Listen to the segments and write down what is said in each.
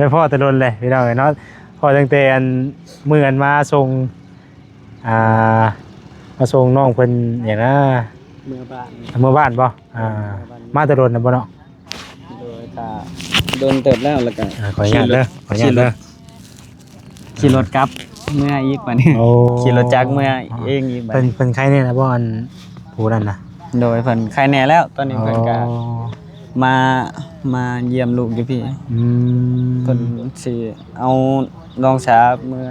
ໄດ້ພໍ້ແຕ່ດົນແຫຼະພີ່ນ້ອງເອີຍເນາະ ພໍ້ຕັ້ງແຕ່ອັນ ມື້ອັນມາສົ່ງ ອ່າ ມາສົ່ງນ້ອງເພິ່ນຫຍັງນະ ເມືອບ້ານ ເມືອບ້ານບໍ່? ອ່າ ເມືອບ້ານ ມາແຕ່ດົນນະບໍ່ເນາະ? ໂດຍ ກະດົນເຕີບແລ້ວ ແລ້ວກະ ອ່າ ຂໍອະນຸຍາດເດີ ຂີ່ລົດ ຂໍອະນຸຍາດເດີ ຂີ່ລົດກັບເມືອອີກບາດນີ້ ໂອ້ ຂີ່ລົດຈັກເມືອເອງອີກບາດ ເພິ່ນ ນີ້ ເພິ່ນໄຄແນ່ລະບໍ່ ອັນຜູ້ນັ້ນນະ? ໂດຍ ເພິ່ນໄຄແນ່ແລ້ວ ຕອນນີ້ເພິ່ນກະ ໂອ້ ມາ ມາຢ້ຽມລູກຢູ່ພີ້ ອືມ ເພິ່ນຊິເອົານ້ອງສາວເມືອ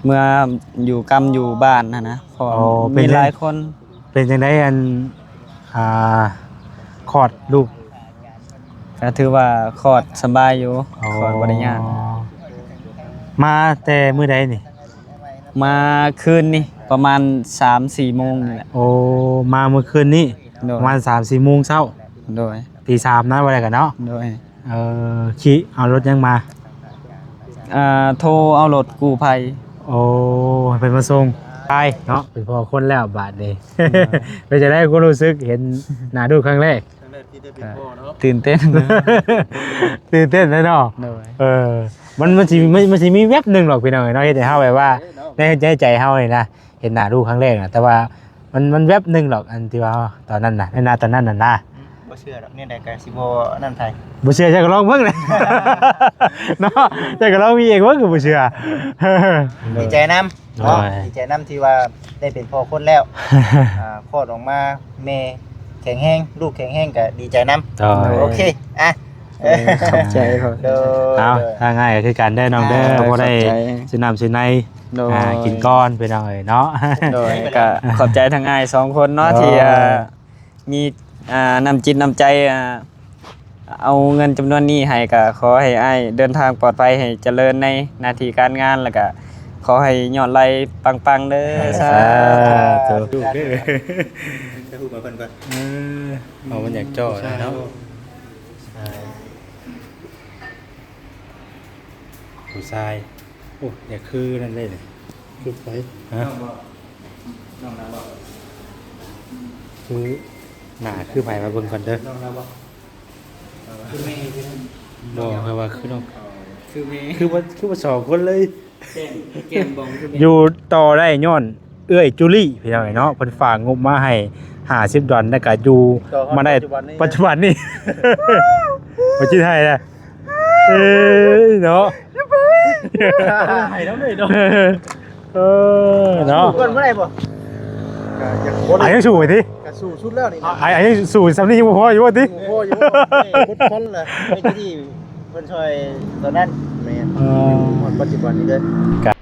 ເມືອຢູ່ກຳຢູ່ບ້ານຫັ້ນນະ ເພາະ ໂອ້ ມີຫຼາຍຄົນ ເປັນຈັ່ງໃດ ອັນ ອ່າ ຄອດລູກ? ກະຖືວ່າຄອດສະບາຍຢູ່ ໂອ້ ຄອດບໍ່ໄດ້ຍາກ ມາແຕ່ມື້ໃດນີ້? ມາຄືນນີ້ປະມານສາມສີ່ໂມງນີ້ແຫຼະ ໂອ້ ມາມື້ຄືນນີ້ ໂດຍ ປະມານສາມສີ່ໂມງເຊົ້າ ໂດຍ ຕີສາມນະ ວ່າໄດ້ກັນເນາະ ໂດຍ ເອີ ຂີ່ ເອົາລົດຫຍັງມາ? ອ່າ ໂທເອົາລົດກູ້ໄພ ໂອ້ ໃຫ້ເພິ່ນມາສົ່ງ ໄປເນາະ ເປັນພໍ່ຄົນແລ້ວບາດນີ້ ເອີ ເປັນຈັ່ງໃດຄວາມຮູ້ສຶກເຫັນໜ້າລູກຄັ້ງແລກ? ຕື່ນເຕັ້ນ ຕື່ນເຕັ້ນເລີຍເນາະ ໂດຍ ເອີ ມັນ ມັນຊິ ມັນ ມັນຊິມີແວັບໜຶ່ງດອກພີ່ນ້ອງເອີຍເນາະ ເຮັດໃຫ້ເຮົາແບບວ່າ ໃນໃຈ ໃນໃຈເຮົານີ້ນະ ເຫັນໜ້າລູກຄັ້ງແລກນະ ແຕ່ວ່າ ມັນ ມັນແວັບໜຶ່ງດອກ ອັນທີ່ວ່າຕອນນັ້ນນະ ໃນນາຕອນນັ້ນນະນະ ບໍ່ເຊື່ອດອກ ແນວໃດກະຊິບໍ່ອັນນັ້ນໃຜ ບໍ່ເຊື່ອເຈົ້າກະລອງເບິ່ງນະ ເນາະ ເຈົ້າກະລອງມີເອງເບິ່ງກະບໍ່ເຊື່ອ ດີໃຈນຳເນາະ ໂດຍ ດີໃຈນຳທີ່ວ່າໄດ້ເປັນພໍ່ຄົນແລ້ວ ອ່າ ຄອດອອກມາແມ່ແຂງແຮງ ລູກແຂງແຮງກະດີໃຈນຳ ໂດຍ ໂອເຄ ອ່ະ ຂອບໃຈ ໂດຍ ເອົາ ໂດຍ ທາງອ້າຍກະຄືກັນເດີນ້ອງເດີ ອ່າ ບໍ່ໄດ້ ຂອບໃຈ ຊື້ນ້ຳຊື້ໃນ ໂດຍ ອ່າ ກິນກ່ອນພີ່ນ້ອງເອີຍເນາະ ໂດຍ ກະຂອບໃຈທັງອ້າຍສອງຄົນເນາະ ໂດຍ ທີ່ ອ່າ ມີ ອ່າ ນ້ຳຈິດນ້ຳໃຈ ອ່າ ເອົາເງິນຈຳນວນນີ້ໃຫ້ ກະຂໍໃຫ້ອ້າຍເດີນທາງປອດໄພ ໃຫ້ຈະເລີນໃນໜ້າທີ່ການງານ ແລ້ວກະຂໍໃຫ້ຍອດໄລ່ປັງໆເດີ ສາທຸ ສາທຸເດີ ເອີ ເອົາມັນຢາກຈໍ້ເນາະ ຜູ້ຊາຍ ໂອ້ ຢາກຄືນັ້ນເດ້ນີ້ ຄືໃຜ? ຮະ? ນ້ອງບໍ່? ນ້ອງລາວບໍ່? ຄືໜ້າຄືໃຜ ມາເບິ່ງກ່ອນເດີ ນ້ອງລາວບໍ່? ຄືແມ່ ຄື ບໍ່ ຂ້ອຍວ່າຄືນ້ອງ ຄືແມ່ ຄືວ່າ ຄືວ່າສອງຄົນເລີຍ ແກ້ມ ແກ້ມບອງຄືແມ່ ຢູ່ຕໍ່ໄດ້ຍ້ອນເອື້ອຍຈູລີພີ່ນ້ອງເອີຍເນາະ ເພິ່ນຝາກງົບມາໃຫ້ຫ້າສິບດອນ ແລ້ວກະຢູ່ ຕໍ່ຮອດ ມາໄດ້ ປັດຈຸບັນນີ້ ປັດຈຸບັນນີ້ ບໍ່ຈິດໃຫ້ນະ ເອີຍເນາະ ໃຫ້ນຳເລີຍເນາະ ເອີເນາະ ກ່ອນບໍ່ໄດ້ບໍ່? ກະຢາກ ອາ ຍັງສູ້ໄປຕິ ກະສູ້ສຸດແລ້ວນີ້ນະ ອາ ອາ ຍັງສູ້ສ່ຳນີ້ຍັງບໍ່ພໍຢູ່ບໍ່ຕິ ບໍ່ພໍຢູ່ບໍ່ ໝົດພັນລະ ໄອ້ທີ່ເພິ່ນຊ່ອຍຕອນນັ້ນ ແມ່ນ ເອີ ຮອດປັດຈຸບັນນີ້ເດີ ກະ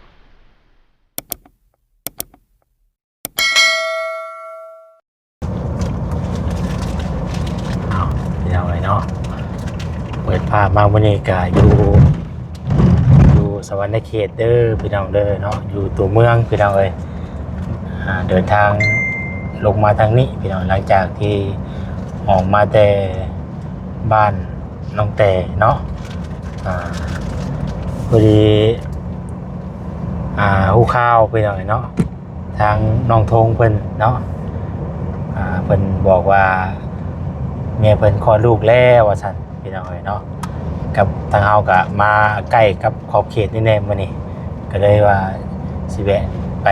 ເອົາ ພີ່ນ້ອງເອີຍເນາະ ເປີດພາບມາມື້ນີ້ກະຢູ່ ຢູ່ສະຫວັນນະເຂດເດີພີ່ນ້ອງເດີເນາະ ຢູ່ຕົວເມືອງພີ່ນ້ອງເອີຍ ອ່າ ເດີນທາງລົງມາທາງນີ້ພີ່ນ້ອງ ຫຼັງຈາກທີ່ອອກມາແຕ່ບ້ານນ້ອງແຕເນາະ ອ່າ ພໍດີ ອ່າ ຮູ້ຂ່າວພີ່ນ້ອງເອີຍເນາະ ທາງນ້ອງທົງເພິ່ນເນາະ ອ່າ ເພິ່ນບອກວ່າເມຍເພິ່ນຄອດລູກແລ້ວວ່າຊັ້ນ ພີ່ນ້ອງເອີຍເນາະ ກັບທາງເຮົາກະມາໃກ້ກັບຂອບເຂດນີ້ແດ່ມື້ນີ້ ກະເລີຍວ່າຊິແວະໄປ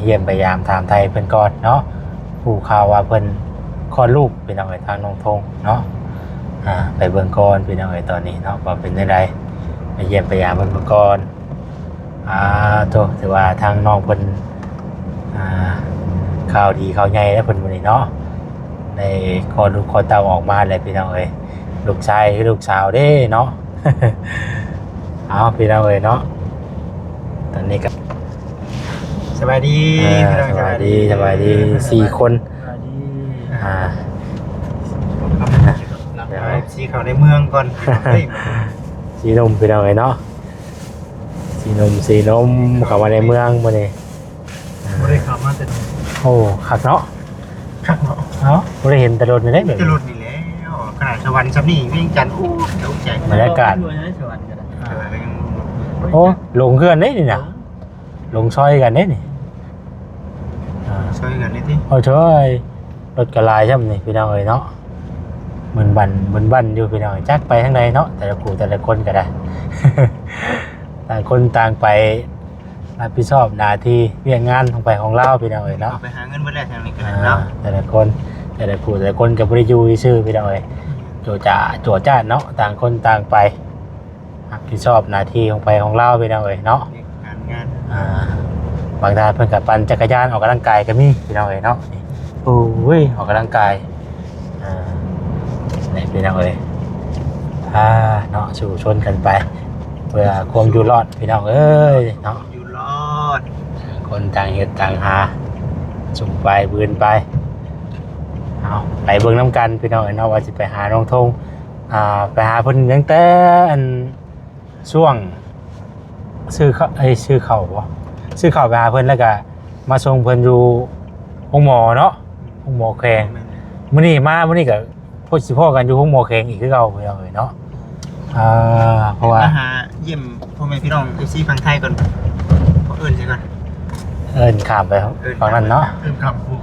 ຢ້ຽມໄປຢາມຖາມໄຖ່ເພິ່ນກ່ອນເນາະ ຮູ້ຂ່າວວ່າເພິ່ນຄອດລູກພີ່ນ້ອງເອີຍ ທາງນ້ອງທົງເນາະ ອ່າ ໄປເບິ່ງກ່ອນພີ່ນ້ອງເອີຍ ຕອນນີ້ເນາະ ວ່າເປັນແນວໃດ ໄປຢ້ຽມໄປຢາມເພິ່ນເບິ່ງກ່ອນ. ອ່າ ໂທ້ ຖືວ່າທາງນ້ອງເພິ່ນ ອ່າ ຂ່າວດີຂ່າວໃຫຍ່ແລ້ວເພິ່ນມື້ນີ້ເນາະ ໄດ້ຄອດລູກຄອດເຕົ້າອອກມາແລ້ວພີ່ນ້ອງເອີຍ ລູກຊາຍຄືລູກສາວເດ້ເນາະ ເອົາ ພີ່ນ້ອງເອີຍເນາະ ຕອນນີ້ກະ ສະບາຍດີ ອ່າ ພີ່ນ້ອງ ສະບາຍດີ ສະບາຍດີ ສະບາຍດີ ສີ່ຄົນ ສະບາຍດີ ອ່າ ເອົາ ເອັຟຊີ ເຂົ້າໃນເມືອງກ່ອນ ສີ່ໜຸ່ມພີ່ນ້ອງເອີຍເນາະ. ສີ່ໜຸ່ມສີ່ໜຸ່ມເຂົ້າມາໃນເມືອງມື້ນີ້ ບໍ່ໄດ້ເຂົ້າມາແຕ່ດົນ ໂອ້ ຄັກເນາະ ຄັກເນາະ ເອົ້າ ບໍ່ໄດ້ເຫັນແຕ່ດົນເດ້ ແຕ່ດົນນີ້ແຫຼະ ຂະໜາດສະຫວັນຊ່ຳນີ້ ວຽງຈັນ ໂອ້ ຕົກໃຈ ບັນຍາກາດ ສະຫວັນກໍໄດ້ ໂອ້ ຫຼົງເຮືອນເດ້ນີ້ນະ ຫຼົງຊອຍກັນເດ້ນີ້ ອ່າ ຊອຍກັນເດ້ຕິ ໂອ້ ຊອຍ ລົດກໍຫຼາຍຊ່ຳນີ້ ພີ່ນ້ອງເອີຍເນາະ. ມຶນບັນ ມຶນບັນຢູ່ພີ່ນ້ອງ ຈັກໄປທາງໃດເນາະ ແຕ່ລະຄູ່ແຕ່ລະຄົນກໍໄດ້ ຕ່າງຄົນຕ່າງໄປຮັບຜິດຊອບໜ້າທີ່ວຽກງານຂອງໃຜຂອງລາວພີ່ນ້ອງເອີຍເນາະ ໄປຫາເງິນເບິດແລ້ວທາງນີ້ກໍໄດ້ເນາະ ອ່າ ແຕ່ລະຄົນ ແຕ່ລະຄູ່ແຕ່ລະຄົນກໍບໍ່ໄດ້ຢູ່ຊື່ໆພີ່ນ້ອງເອີຍ ໂຈະຈາ ໂຈະຈາດເນາະ ຕ່າງຄົນຕ່າງໄປ ຮັບຜິດຊອບໜ້າທີ່ຂອງໃຜຂອງລາວພີ່ນ້ອງເອີຍເນາະ ການງານ ອ່າ ບາງທ່ານເພິ່ນກໍປັ່ນຈັກກະຍານອອກກຳລັງກາຍກໍມີພີ່ນ້ອງເອີຍເນາະ ໂອ້ຍ ອອກກຳລັງກາຍ ອ່າ ນີ້ພີ່ນ້ອງເອີຍ ອ່າ ເນາະ ສູ້ຊົນກັນໄປ ເພື່ອຄວາມຢູ່ລອດພີ່ນ້ອງເອີຍເນາະ ຢູ່ລອດ ຄົນຕ່າງເຮັດຕ່າງຫາ ສຸມໄປບືນໄປ ເອົາ ໄປເບິ່ງນຳກັນພີ່ນ້ອງເອີຍເນາະ ວ່າຊິໄປຫານ້ອງທົງ ອ່າ ໄປຫາເພິ່ນຕັ້ງແຕ່ອັນ ຊ່ວງຊື້ເຂົ້າ ເອີຍ ຊື້ເຂົ້າບໍ ຊື້ເຂົ້າໄປຫາເພິ່ນ ແລ້ວກະມາສົ່ງເພິ່ນຢູ່ໂຮງໝໍເນາະ ໂຮງໝໍແຂວງ ແມ່ນໆ ມື້ນີ້ມາ ມື້ນີ້ກະພົບຊິພໍ້ກັນຢູ່ໂຮງໝໍແຂວງອີກຄືເກົ່າພີ່ນ້ອງເອີຍເນາະ ອ່າ ເພາະວ່າ ມາຫາຢ້ຽມພໍ່ແມ່ພີ່ນ້ອງ ເອັຟຊີ ຝັ່ງໄທກ່ອນ ຂໍເອີ້ນໃສ່ກ່ອນ ເອີ້ນຂ້າມໄປ ເອີ້ນຂ້າມ ຝັ່ງນັ້ນເນາະ ເອີ້ນຂ້າມພູມ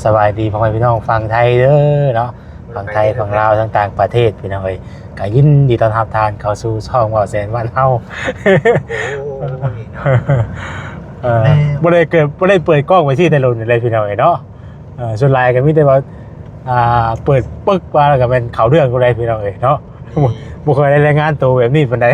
ສະບາຍດີພໍ່ແມ່ພີ່ນ້ອງຝັ່ງໄທເດີເນາະ ຝັ່ງໄທ ຝັ່ງລາວ ທັງຕ່າງປະເທດ ພີ່ນ້ອງເອີຍ ກໍຍິນດີຕ້ອນຮັບທ່ານເຂົ້າສູ່ຊ່ອງເວົ້າແສນບ້ານເຮົາ ໂອ້ຍເນາະ ເອີ ແມ່ນ ບໍ່ໄດ້ເກີດ ບໍ່ໄດ້ເປີດກ້ອງໄປທີ່ໃນລົມນີ້ເລີຍ ພີ່ນ້ອງເອີຍເນາະ ເອີ ສ່ວນຫຼາຍກໍມີແຕ່ວ່າ ອ່າ ເປີດປຶກມາແລ້ວກໍແມ່ນເຂົ້າເລື່ອງໂລດເດ້ ພີ່ນ້ອງເອີຍເນາະ ນີ້ ບໍ່ ບໍ່ຄ່ອຍໄດ້ລາຍງານໂຕແບບນີ້ປານໃດ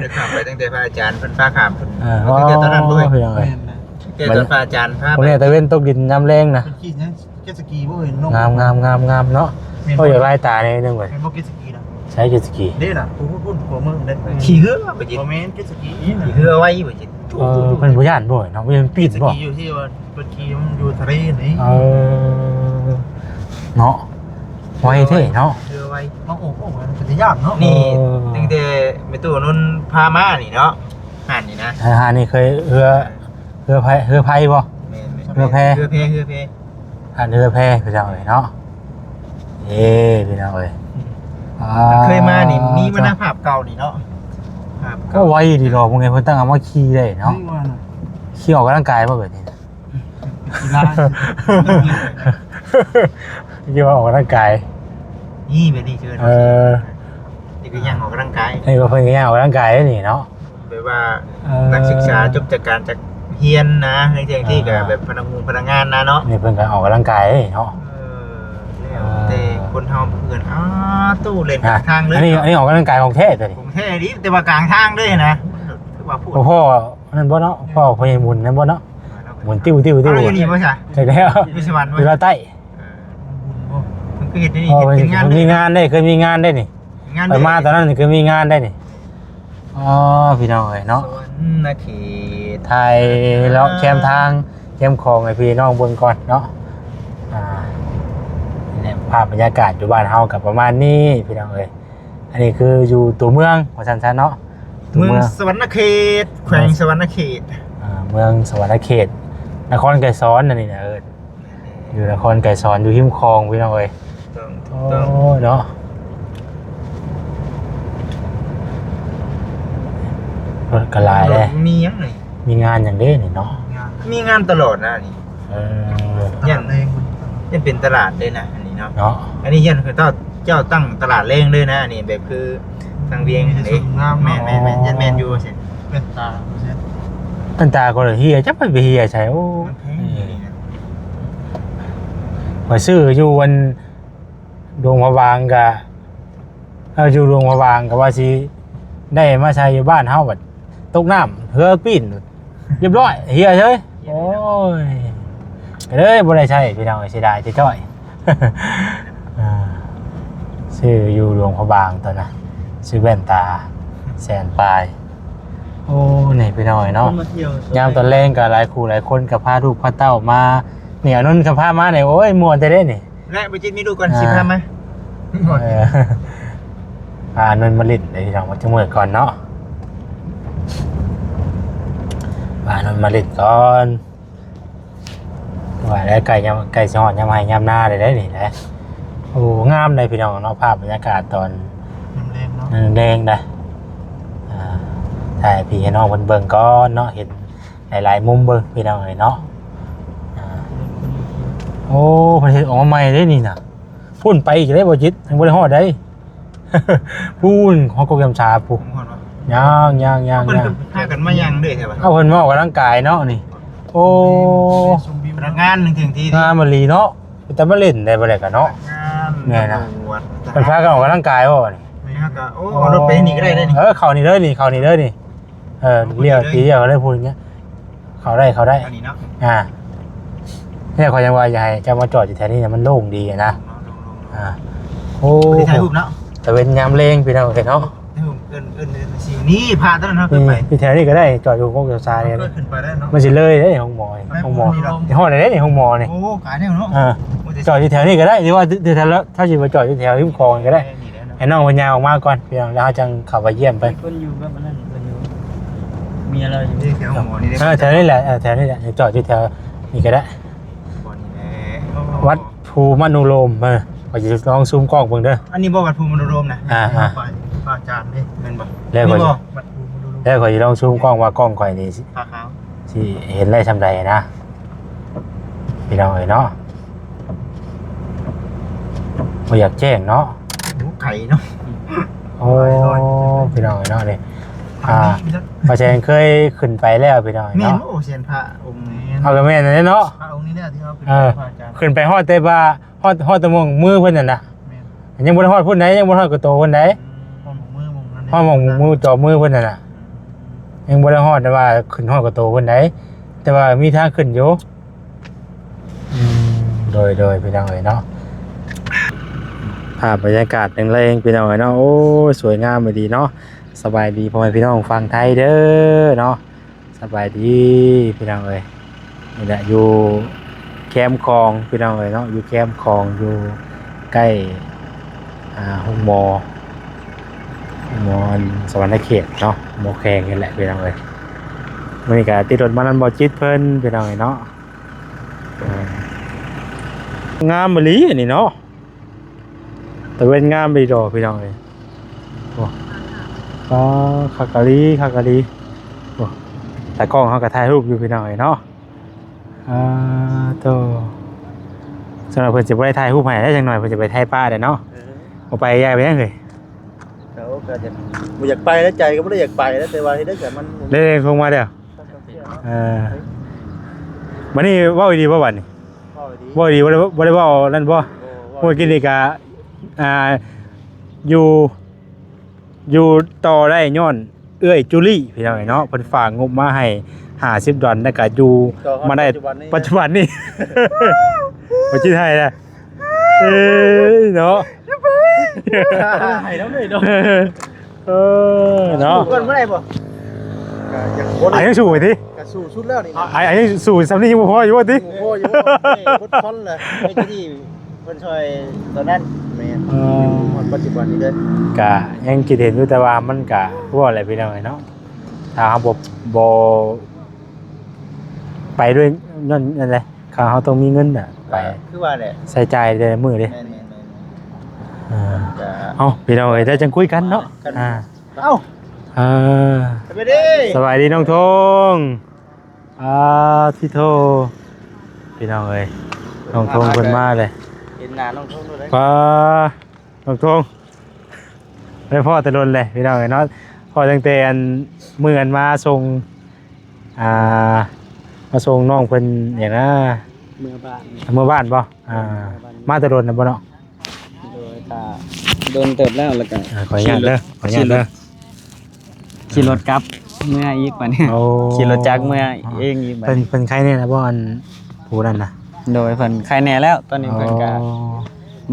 ໄດ້ຂ້າມໄປຕັ້ງແຕ່ພະອາຈານເພິ່ນພາຂ້າມ ເອີ ໂອ້ ຕັ້ງແຕ່ຕອນນັ້ນເລີຍ ພີ່ນ້ອງເອີຍ ແມ່ນນະ ແຕ່ຕອນພະອາຈານພາ ມື້ນີ້ຕາເວັນຕົກດິນຍາມແລງນະ ເປັນຂີ່ຫຍັງ ເຈັດສະກີບໍ່ເຫັນລົງ ງາມໆໆໆເນາະ ແມ່ນ ໂອ້ຍ ຢາກລາຍຕາແດ່ໜຶ່ງເວີຍ ແມ່ນບໍ່ເຈັດສະກີນະ ໃຊ້ເຈັດສະກີ ເດ້ລະ ຜູ້ພຸ້ນ ຂົວາເມືອງເດ້ ຂີ່ເຮືອບໍ່ຈິດ ບໍ່ແມ່ນເຈັດສະກີ ຂີ່ເຮືອໄວບໍ່ຈິດ ເອີ ເພິ່ນບໍ່ຢ້ານບໍ່ເນາະ ມັນປີນບໍ່ ເຈັດສະກີຢູ່ທີ່ວ່າເພິ່ນຂີ່ມັນຢູ່ທະເລນີ້ ເອີ ເນາະ ໄວແທ້ເນາະ ເຮືອໄວ ມາໂອ້ໂຫ ເປັນຕາຢ້ານເນາະ ນີ້ ເອີ ຕັ້ງແຕ່ແມ່ຕູ້ນົນພາມານີ້ເນາະ ຮ້ານນີ້ນະ ຮ້ານນີ້ເຄີຍເຮືອ ເຮືອໄພ ເຮືອໄພບໍ່ ແມ່ນໆ ເຮືອແພ ເຮືອແພ ເຮືອແພ ຮ້ານເຮືອແພ ພີ່ນ້ອງເອີຍເນາະ ເອີ ພີ່ນ້ອງເອີຍ ອ່າ ເຄີຍມານີ້ມີມັນນະພາບເກົ່ານີ້ເນາະ ພາບເກົ່າ ກໍໄວດີດອກ ພວກນີ້ເພິ່ນຕັ້ງເອົາມາຂີ່ໄດ້ເນາະ ຂີ່ອອກກຳລັງກາຍບໍ່ແບບນີ້ ກິນລາ ຂີ່ອອກກຳລັງກາຍ ນີ້ແບບນີ້ຄື ເອີ ນີ້ຄືຍ່າງອອກກຳລັງກາຍ ນີ້ກໍເພິ່ນກໍຍ່າງອອກກຳລັງກາຍເດ້ນີ້ເນາະ ແບບວ່າ ເອີ ນັກສຶກສາຈົບຈາກການຈາກຮຽນນະ ໃນເທື່ອທີ່ກໍ ອ່າ ແບບພະນັກງານ ພະນັກງານນະເນາະ ນີ້ເພິ່ນກໍອອກກຳລັງກາຍເດ້ເນາະ ເອີ ແລ້ວແຕ່ ອ່າ ຄົນເຮົາເພື່ອນ ອ້າ ຕູ້ເລ່ນກາງທາງເລີຍ ອັນນີ້ ເນາະ ອັນນີ້ອອກກຳລັງກາຍຂອງແທ້ຕົວນີ້ ຂອງແທ້ອີ່ຫຼີ ແຕ່ວ່າກາງທາງເລີຍຫັ້ນນະ ຄືວ່າໂພດ ບໍ່ພໍ ອັນນັ້ນບໍ່ເນາະ ພໍ່ພະຍາບຸນນັ້ນບໍ່ເນາະ ໝູນຕິວໆໆ ເອົາຢູ່ນີ້ບໍ່ຊະ ຈັກແລ້ວ ຢູ່ສະຫວັນບໍ່ ຢູ່ລາວໃຕ້ ເອີ ບຸນບໍ່ ເພິ່ນຄືເຮັດຢູ່ນີ້ ອໍ ເຮັດເປັນງານເດ້ ມີງານເດ້ ເຄີຍມີງານເດ້ນີ້ ງານ ຂ້ອຍມາຕອນນັ້ນເຄີຍມີງານເດ້ນີ້ ອໍ ພີ່ນ້ອງເອີຍເນາະ ສະຫວັນນະເຂດ ຖ່າຍເລາະແຄມທາງແຄມຂອງໃຫ້ພີ່ນ້ອງເບິ່ງກ່ອນເນາະ ອ່າ ນີ້ແຫຼະ ພາບບັນຍາກາດຢູ່ບ້ານເຮົາກໍປະມານນີ້ ພີ່ນ້ອງເອີຍ ອັນນີ້ຄືຢູ່ຕົວເມືອງວ່າຊັ້ນຊະເນາະ ຕົວເມືອງ ເມືອງສະຫວັນນະເຂດ ແຂວງສະຫວັນນະເຂດ ອ່າ ເມືອງສະຫວັນນະເຂດ ນະຄອນໄກສອນ ອັນນີ້ນະ ເອີ ຢູ່ນະຄອນໄກສອນ ຢູ່ຮິມຂອງ ພີ່ນ້ອງເອີຍ ຖືກຕ້ອງ ຖືກຕ້ອງ ໂອ້ຍເນາະ ລົດກໍຫຼາຍເດ້ ມີຫຍັງນີ້ ມີງານຫຍັງເດ້ນີ້ເນາະ ມີງານຕະຫຼອດນະນີ້ ເອີ ຢ້ານ ຕະຫຼາດແລງ ຢ້ານເປັນຕະຫຼາດເດ້ນະ ອັນນີ້ເນາະ ເນາະ ອັນນີ້ຢ້ານເຂົາເຈົ້າ ເຈົ້າຕັ້ງຕະຫຼາດແລງເລີຍນະ ອັນນີ້ແບບຄືທາງວຽງ ມີແຕ່ ເດ້ ຊຸມງາມເນາະ ແມ່ນໆໆ ແມ່ນຢູ່ວ່າຊັ້ນ ແວ່ນຕາວ່າຊັ້ນ ແວ່ນຕາກໍເລີຍເຫຍ ຈັກມັນໄປເຫຍໃສ ໂອ້ ມັນແພງອີ່ຫຼີນະ ຂ້ອຍຊື້ຢູ່ອັນຫຼວງພະບາງກະ ເອີ ຢູ່ຫຼວງພະບາງກໍວ່າຊິໄດ້ມາໃສ່ຢູ່ບ້ານເຮົາ ບັດຕົກນ້ຳເຮືອປີ້ນ ຮຽບຮ້ອຍ ເຫຍເສີຍ ໂອ້ຍ ກໍເລີຍບໍ່ໄດ້ໃຊ້ພີ່ນ້ອງເອີຍ ເສຍດາຍຈ້ອຍໆ ເອີ ຊື້ຢູ່ຫຼວງພະບາງຕອນນະ ຊື້ແວ່ນຕາແສນປາຍ ໂອ້ ນີ້ພີ່ນ້ອງເອີຍເນາະ ຍາມຕອນແລງກໍຫຼາຍຄູ່ຫຼາຍຄົນກໍພາລູກພາເຕົ້າມາ ນີ້ອານົນກໍພາມານີ້ ໂອ້ຍ ມ່ວນແທ້ເດ້ນີ້ ແລະບໍ່ຈິດມີລູກກ່ອນ ອ່າ ຊິພາມາ ເອີ ພາອານົນມາຫຼິ້ນເດ້ພີ່ນ້ອງ ມາຈັກມື້ກ່ອນເນາະ ພາອານົນມາຫຼິ້ນກ່ອນ ວ່າແລ້ວ ໃກ້ຍາມ ໃກ້ຊິຮອດຍາມໄຮ່ຍາມນາແລ້ວເດ້ນີ້ນະ ໂອ້ ງາມເດ້ພີ່ນ້ອງເນາະ ພາບບັນຍາກາດຕອນຍາມແລງເນາະ ຍາມແລງນະ ອ່າ ຖ່າຍໃຫ້ພີ່ໃຫ້ນ້ອງເພິ່ນເບິ່ງກ່ອນເນາະ ເຫັນ ຫຼາຍໆມຸມເບິ່ງພີ່ນ້ອງເອີຍເນາະ ອ່າ ໂອ້ ເພິ່ນເຮັດອອກມາໃໝ່ເດ້ນີ້ນະ ພຸ້ນໄປອີກເດ້ບໍ່ຈິດ ຍັງບໍ່ໄດ້ຮອດໃດ ພຸ້ນຮອດກົກຈຳສາພຸ້ນ ຍັງໆໆໆ ເພິ່ນພາກັນມາຍ່າງເດ້ແທ້ວ່າ ເອົາເພິ່ນມາອອກກຳລັງກາຍເນາະນີ້ ໂອ້ ພະນັກງານເຖິງທີ່ ງາມອີ່ຫຼີເນາະ ເປັນຕາມາຫຼິ້ນໄດ້ບໍ່ໄດ້ກະເນາະ ແມ່ນນະ ເພິ່ນພາກັນອອກກຳລັງກາຍບໍ່ນີ້ ນີ້ເຮົາກໍ ໂອ້ ເອົາລົດໄປນີ້ກໍໄດ້ເດ້ນີ້ ເອີ ເຂົ້ານີ້ເລີຍນີ້ ເຂົ້ານີ້ເລີຍນີ້ ເອີ ລ້ຽວຕີລ້ຽວເລີຍພຸ້ນ ເຂົ້າໄດ້ ເຂົ້າໄດ້ ອັນນີ້ເນາະ ອ່າ ແລ້ວຂ້ອຍຍັງວ່າຢາກໃຫ້ເຈົ້າມາຈອດຢູ່ແຖວນີ້ນະ ມັນໂລ່ງດີນະ ອ່າ ໂອ້ ໄດ້ຖ່າຍຮູບເນາະ ຕາເວັນຍາມແລງພີ່ນ້ອງເອີຍເນາະ ເອີ້ນ ເອີ້ນ ເອີ້ນ ນີ້ພາຕອນນັ້ນເຮົາຂຶ້ນໄປ ຢູ່ແຖວນີ້ກໍໄດ້ ຈອດຢູ່ກົກຈຳສານີ້ ເຮົາຂຶ້ນໄປໄດ້ເນາະ ມັນຊິເລີຍເດ້ໂຮງໝໍນີ້ ໂຮງໝໍ ຮອດແລ້ວເດ້ໂຮງໝໍນີ້ ໂອ້ ກາຍແລ້ວເນາະ ອ່າ ຈອດຢູ່ແຖວນີ້ກໍໄດ້ ຫຼືວ່າ ຫຼືຖ້າ ຖ້າຊິມາຈອດຢູ່ແຖວຮິມຂອງນີ້ກໍໄດ້ ໃຫ້ນ້ອງເພິ່ນຍ່າງອອກມາກ່ອນ ພີ່ນ້ອງ ແລ້ວເຮົາຈັ່ງເຂົ້າໄປຢ້ຽມເພິ່ນ ເພິ່ນຢູ່ກັບອັນນັ້ນ ເພິ່ນຢູ່ ເມຍລາວຢູ່ ນີ້ແຖວໝໍນີ້ເດ້ ເອີ ແຖວນີ້ແຫຼະ ເອີ ແຖວນີ້ແຫຼະ ຈອດຢູ່ແຖວນີ້ກໍໄດ້ ບ່ອນນີ້ແຫຼະ ວັດພູມະນຸໂລມ ເອີ ຂ້ອຍຊິລອງຊູມກ້ອງເບິ່ງເດີ ອັນນີ້ບໍ່ວັດພູມະນຸໂລມນະ ອ່າໆ ພະອາຈານເດ້ ແມ່ນບໍ່ ແລ້ວຂ້ອຍ ນີ້ບໍ່ວັດພູມະນຸໂລມ ແລ້ວຂ້ອຍຊິລອງຊູມກ້ອງວ່າກ້ອງຂ້ອຍນີ້ ຜ້າຂາວ ຊິເຫັນໄດ້ສ່ຳໃດນະ ພີ່ນ້ອງເອີຍເນາະ ບໍ່ຢາກແຈ້ງເນາະ ໂອ້ ໄກເນາະ ໂອ້ ພີ່ນ້ອງເອີຍເນາະ ນີ້ ອ່າ ບ່າວແສງເຄີຍຂຶ້ນໄປແລ້ວ ພີ່ນ້ອງເອີຍເນາະ ແມ່ນບໍ່? ໂອ້ ເຊຍນພະອົງນີ້ ເອົາ ກໍແມ່ນນັ້ນແຫຼະເນາະ ພະອົງນີ້ແຫຼະທີ່ເຮົາຂຶ້ນໄປ ພະອາຈານ ຂຶ້ນໄປຮອດແຕ່ວ່າ ຮອດ ຮອດແຕ່ໝ່ອງມືເພິ່ນນັ້ນນະ ແມ່ນ ຍັງບໍ່ໄດ້ຮອດພຸ້ນໃດ ຍັງບໍ່ຮອດກະໂຕພຸ້ນໃດ ຮອດໝ່ອງມື ໝ່ອງນັ້ນ ຮອດໝ່ອງມື ຈອມມືເພິ່ນນັ້ນນະ ອືມ ຍັງບໍ່ໄດ້ຮອດ ແຕ່ວ່າຂຶ້ນຮອດກະໂຕພຸ້ນໃດ ແຕ່ວ່າມີທາງຂຶ້ນຢູ່ ອືມ ໂດຍ ໂດຍ ພີ່ນ້ອງເອີຍເນາະ ພາບບັນຍາກາດແລງໆ ພີ່ນ້ອງເອີຍເນາະ ໂອ້ຍ ສວຍງາມອີ່ຫຼີເນາະ ສະບາຍດີພໍ່ແມ່ພີ່ນ້ອງຝັ່ງໄທເດີເນາະ ສະບາຍດີພີ່ນ້ອງເອີຍ ນີ້ແຫຼະ ຢູ່ແຄມຂອງພີ່ນ້ອງເອີຍເນາະ ຢູ່ແຄມຂອງ ຢູ່ໃກ້ ອ່າ ໂຮງໝໍ ໂຮງໝໍອັນສະຫວັນນະເຂດເນາະ ໝໍແຂວງນີ້ແຫຼະພີ່ນ້ອງເອີຍ ມື້ນີ້ກະຕິດລົດມານຳບໍ່ຈິດເພິ່ນພີ່ນ້ອງເອີຍເນາະ ອ່າ ງາມອີ່ຫຼີອັນນີ້ເນາະ ຕາເວັນງາມດີດອກພີ່ນ້ອງເອີຍ ໂອ້ ອໍ ຄັກອີ່ຫຼີ ຄັກອີ່ຫຼີ ໂອ້ ຕາກ້ອງເຮົາກໍຖ່າຍຮູບຢູ່ພີ່ນ້ອງເອີຍເນາະ ອ່າ ໂຕ ສຳລັບເພິ່ນຊິບໍ່ໄດ້ຖ່າຍຮູບໃຫ້ແລ້ວ ຈັກໜ້ອຍເພິ່ນຊິໄປໄຖປ່າແລ້ວເນາະ ເອີ ບໍ່ໄປ ຢາກໄປຫຍັງເອີຍ ເຂົາກໍຢາກ ບໍ່ຢາກໄປແລ້ວ ໃຈກໍບໍ່ໄດ້ຢາກໄປແລ້ວ ແຕ່ວ່າເຮັດໄດ້ກໍມັນ ໄດ້ໂທມາແລ້ວ ເອີ ບັດນີ້ເວົ້າດີໆບໍ່ບັດນີ້ ເວົ້າດີ ເວົ້າດີ ບໍ່ໄດ້ ບໍ່ໄດ້ເວົ້ານັ້ນບໍ່ ບໍ່ ເມື່ອກີ້ນີ້ກະ ອ່າ ຢູ່ ຢູ່ຕໍ່ໄດ້ຍ້ອນເອື້ອຍຈູລີພີ່ນ້ອງເອີຍເນາະ ເພິ່ນຝາກງົບມາໃຫ້ຫ້າສິບດອນ ແລ້ວກະຢູ່ມາໄດ້ປັດຈຸບັນນີ້ ປັດຈຸບັນນີ້ ບໍ່ຈິດໃຫ້ລະ ເອີຍເນາະ ໃຫ້ນຳເລີຍເນາະ ເອີເນາະ ເພິ່ນບໍ່ໄດ້ບໍ່ ກໍຢາກ ອາ ຍັງສູ້ໄປຕິ ກໍສູ້ສຸດແລ້ວນີ້ນະ ອາ ອາ ຍັງສູ້ສ່ຳນີ້ຍັງບໍ່ພໍຢູ່ບໍ່ຕິ ບໍ່ພໍຢູ່ບໍ່ ເບິດຄອນແລ້ວ ເຮັດທີ່ເພິ່ນຊ່ອຍຕອນນັ້ນ ແມ່ນ ເອີ ຮອດປັດຈຸບັນນີ້ເດີ ກະຍັງຄິດເຫັນຢູ່ ແຕ່ວ່າມັນກະຄືວ່າແຫຼະພີ່ນ້ອງເອີຍເນາະ ຖ້າເຮົາບໍ່ ບໍ່ໄປດ້ວຍ ຍ້ອນນັ້ນແຫຼະ ເຮົາຕ້ອງມີເງິນນະ ໄປ ຄືວ່າແຫຼະ ໃຊ້ຈ່າຍແຕ່ລະມື້ເດ້ ແມ່ນໆໆ ເອີ ເອົາ ພີ່ນ້ອງເອີຍ ແລ້ວຈັ່ງຄຸຍກັນເນາະ ອ່າ ເອົ້າ ເອີ ສະບາຍດີ ສະບາຍດີນ້ອງທົງ ອ່າ ທິໂທ ພີ່ນ້ອງເອີຍ ນ້ອງທົງເພິ່ນມາເລີຍ ເຫັນໜ້ານ້ອງທົງໂດນເລີຍ ປ້າ ນ້ອງທົງ ໄດ້ພໍ້ແຕ່ດົນແຫຼະພີ່ນ້ອງເອີຍເນາະ ພໍ້ຕັ້ງແຕ່ອັນ ມື້ອັນມາສົ່ງ ອ່າ ມາສົ່ງນ້ອງເພິ່ນຫຍັງນະ ເມືອບ້ານ ເມືອບ້ານບໍ່? ອ່າ ເມືອບ້ານ ມາແຕ່ດົນແລ້ວບໍ່ເນາະ? ໂດຍ ກະດົນເຕີບແລ້ວ ແລ້ວກະ ອ່າ ຂໍອະນຸຍາດເດີ ຂໍອະນຸຍາດເດີ ຂີ່ລົດ ຂີ່ລົດກັບເມືອອີກບັດນີ້ ໂອ້ ຂີ່ລົດຈັກເມືອເອງອີກບັດ ເພິ່ນ ນີ້ ເພິ່ນໄຄແດ່ແລ້ວບໍ່ ອັນຜູ້ນັ້ນນະ? ໂດຍ ເພິ່ນໄຄແດ່ແລ້ວ ຕອນນີ້ເພິ່ນກະ ອໍ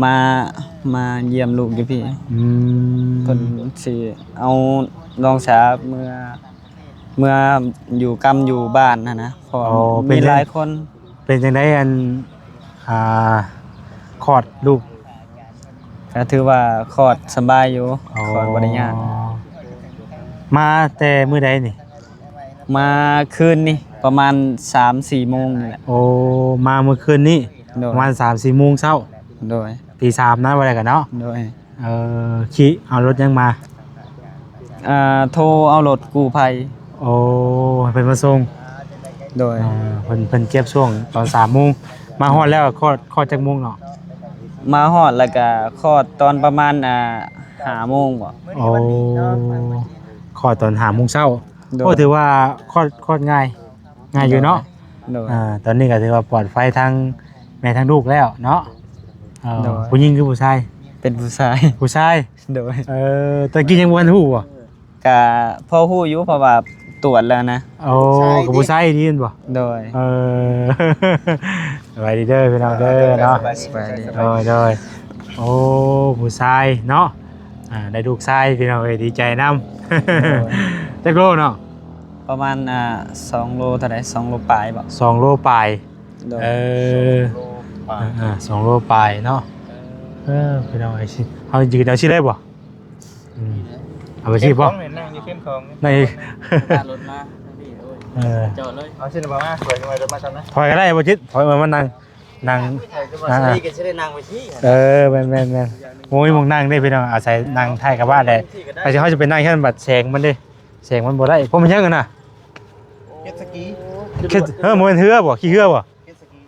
ມາ ມາຢ້ຽມລູກຢູ່ພີ້ ອືມ ເພິ່ນຊິເອົານ້ອງສາວເມືອ ເມືອຢູ່ກຳຢູ່ບ້ານຫັ້ນນະ ເພາະ ອໍ ມີຫຼາຍຄົນ ເປັນຈັ່ງໃດ ອັນ ອ່າ ຄອດລູກ? ກໍຖືວ່າຄອດສະບາຍຢູ່ ອໍ ຄອດບໍ່ໄດ້ຍາກ ມາແຕ່ມື້ໃດນີ້? ມາຄືນນີ້ ປະມານສາມສີ່ໂມງນີ້ແຫຼະ ໂອ້ ມາມື້ຄືນນີ້ ໂດຍ ປະມານສາມສີ່ໂມງເຊົ້າ ໂດຍ ຕີສາມນະ ວ່າໄດ້ກັນເນາະ ໂດຍ ເອີ ຂີ່ ເອົາລົດຫຍັງມາ? ອ່າ ໂທເອົາລົດກູ້ໄພ ໂອ້ ໃຫ້ເພິ່ນມາສົ່ງ ໂດຍ ເອີ ເພິ່ນ ເພິ່ນເຈັບຊ່ວງຕອນສາມໂມງ ມາຮອດແລ້ວຄອດ ຄອດຈັກໂມງເນາະ? ມາຮອດແລ້ວກະຄອດຕອນປະມານ ອ່າ ຫ້າໂມງບໍ. ໂອ້ ຄອດຕອນຫ້າໂມງເຊົ້າ. ໂດຍ. ໂອ້ ຖືວ່າຄອດ ຄອດງ່າຍ ງ່າຍຢູ່ເນາະ. ໂດຍ. ອ່າ ຕອນນີ້ກໍຖືວ່າປອດໄພທັງແມ່ທັງລູກແລ້ວເນາະ. ເອີ ໂດຍ. ຜູ້ຍິງຄືຜູ້ຊາຍ? ເປັນຜູ້ຊາຍ. ຜູ້ຊາຍ. ໂດຍ. ເອີ ແຕ່ກີ້ຍັງບໍ່ທັນຮູ້ບໍ? ກະພໍຮູ້ຢູ່ ເພາະວ່າຕວດແລ້ວນະ. ໂອ້ ຜູ້ຊາຍ ກໍຜູ້ຊາຍດີແມ່ນບໍ່? ໂດຍ. ເອີ ສະບາຍດີເດີພີ່ນ້ອງເດີເນາະ. ສະບາຍດີ. ໂດຍ ໂດຍ. ໂອ້ ຜູ້ຊາຍເນາະ. ອ່າ ໄດ້ລູກຊາຍພີ່ນ້ອງເອີຍ ດີໃຈນຳ. ໂດຍ. ຈັກໂລເນາະ? ປະມານ ອ່າ ສອງໂລເທົ່າໃດ ສອງໂລປາຍບໍ? ສອງໂລປາຍ. ໂດຍ. ເອີ ສອງໂລປາຍ. ອ່າ ສອງໂລປາຍເນາະ. ເອີ ພີ່ນ້ອງເອີຍ ເຮົາຢືນເອົາຊິໄດ້ບໍ່? ອືມ ເອົາໄປຊິບໍ່? ນັ່ງຢູ່ເຄມຂອງ ນັ່ງຢູ່ ລົດມາທາງນີ້. ໂອ້ຍ ເອີ ຈອດເລີຍ. ເອົາຊິບໍ່ມາ ຖອຍໄວ້ລົດມາຊັ້ນນະ. ຖອຍກໍໄດ້ບໍ່ຈິດ ຖອຍມາ ມານັ່ງ ນັ່ງ. ຂ້ອຍກໍວ່າ ອ່າ ຊິໄດ້ ກໍຊິໄດ້ນັ່ງໄປຊິ. ເອີ ແມ່ນໆໆ. ໂອ້ຍ ໝ່ອງນັ່ງເດ້ພີ່ນ້ອງ ອາໄສນັ່ງທ້າຍກະບະແຫຼະ. ໄປຊິເຮົາຈະໄປນັ່ງຊັ້ນ ບັດແສງມັນເດ້ ແສງມັນບໍ່ໄດ້. ເພາະມັນຫຍັງຫັ້ນນະ? ເຈັດສະກີ. ເອີ ບໍ່ແມ່ນເຮືອບໍ? ຂີ່ເຮືອບໍ? ເຈັດສະກີ.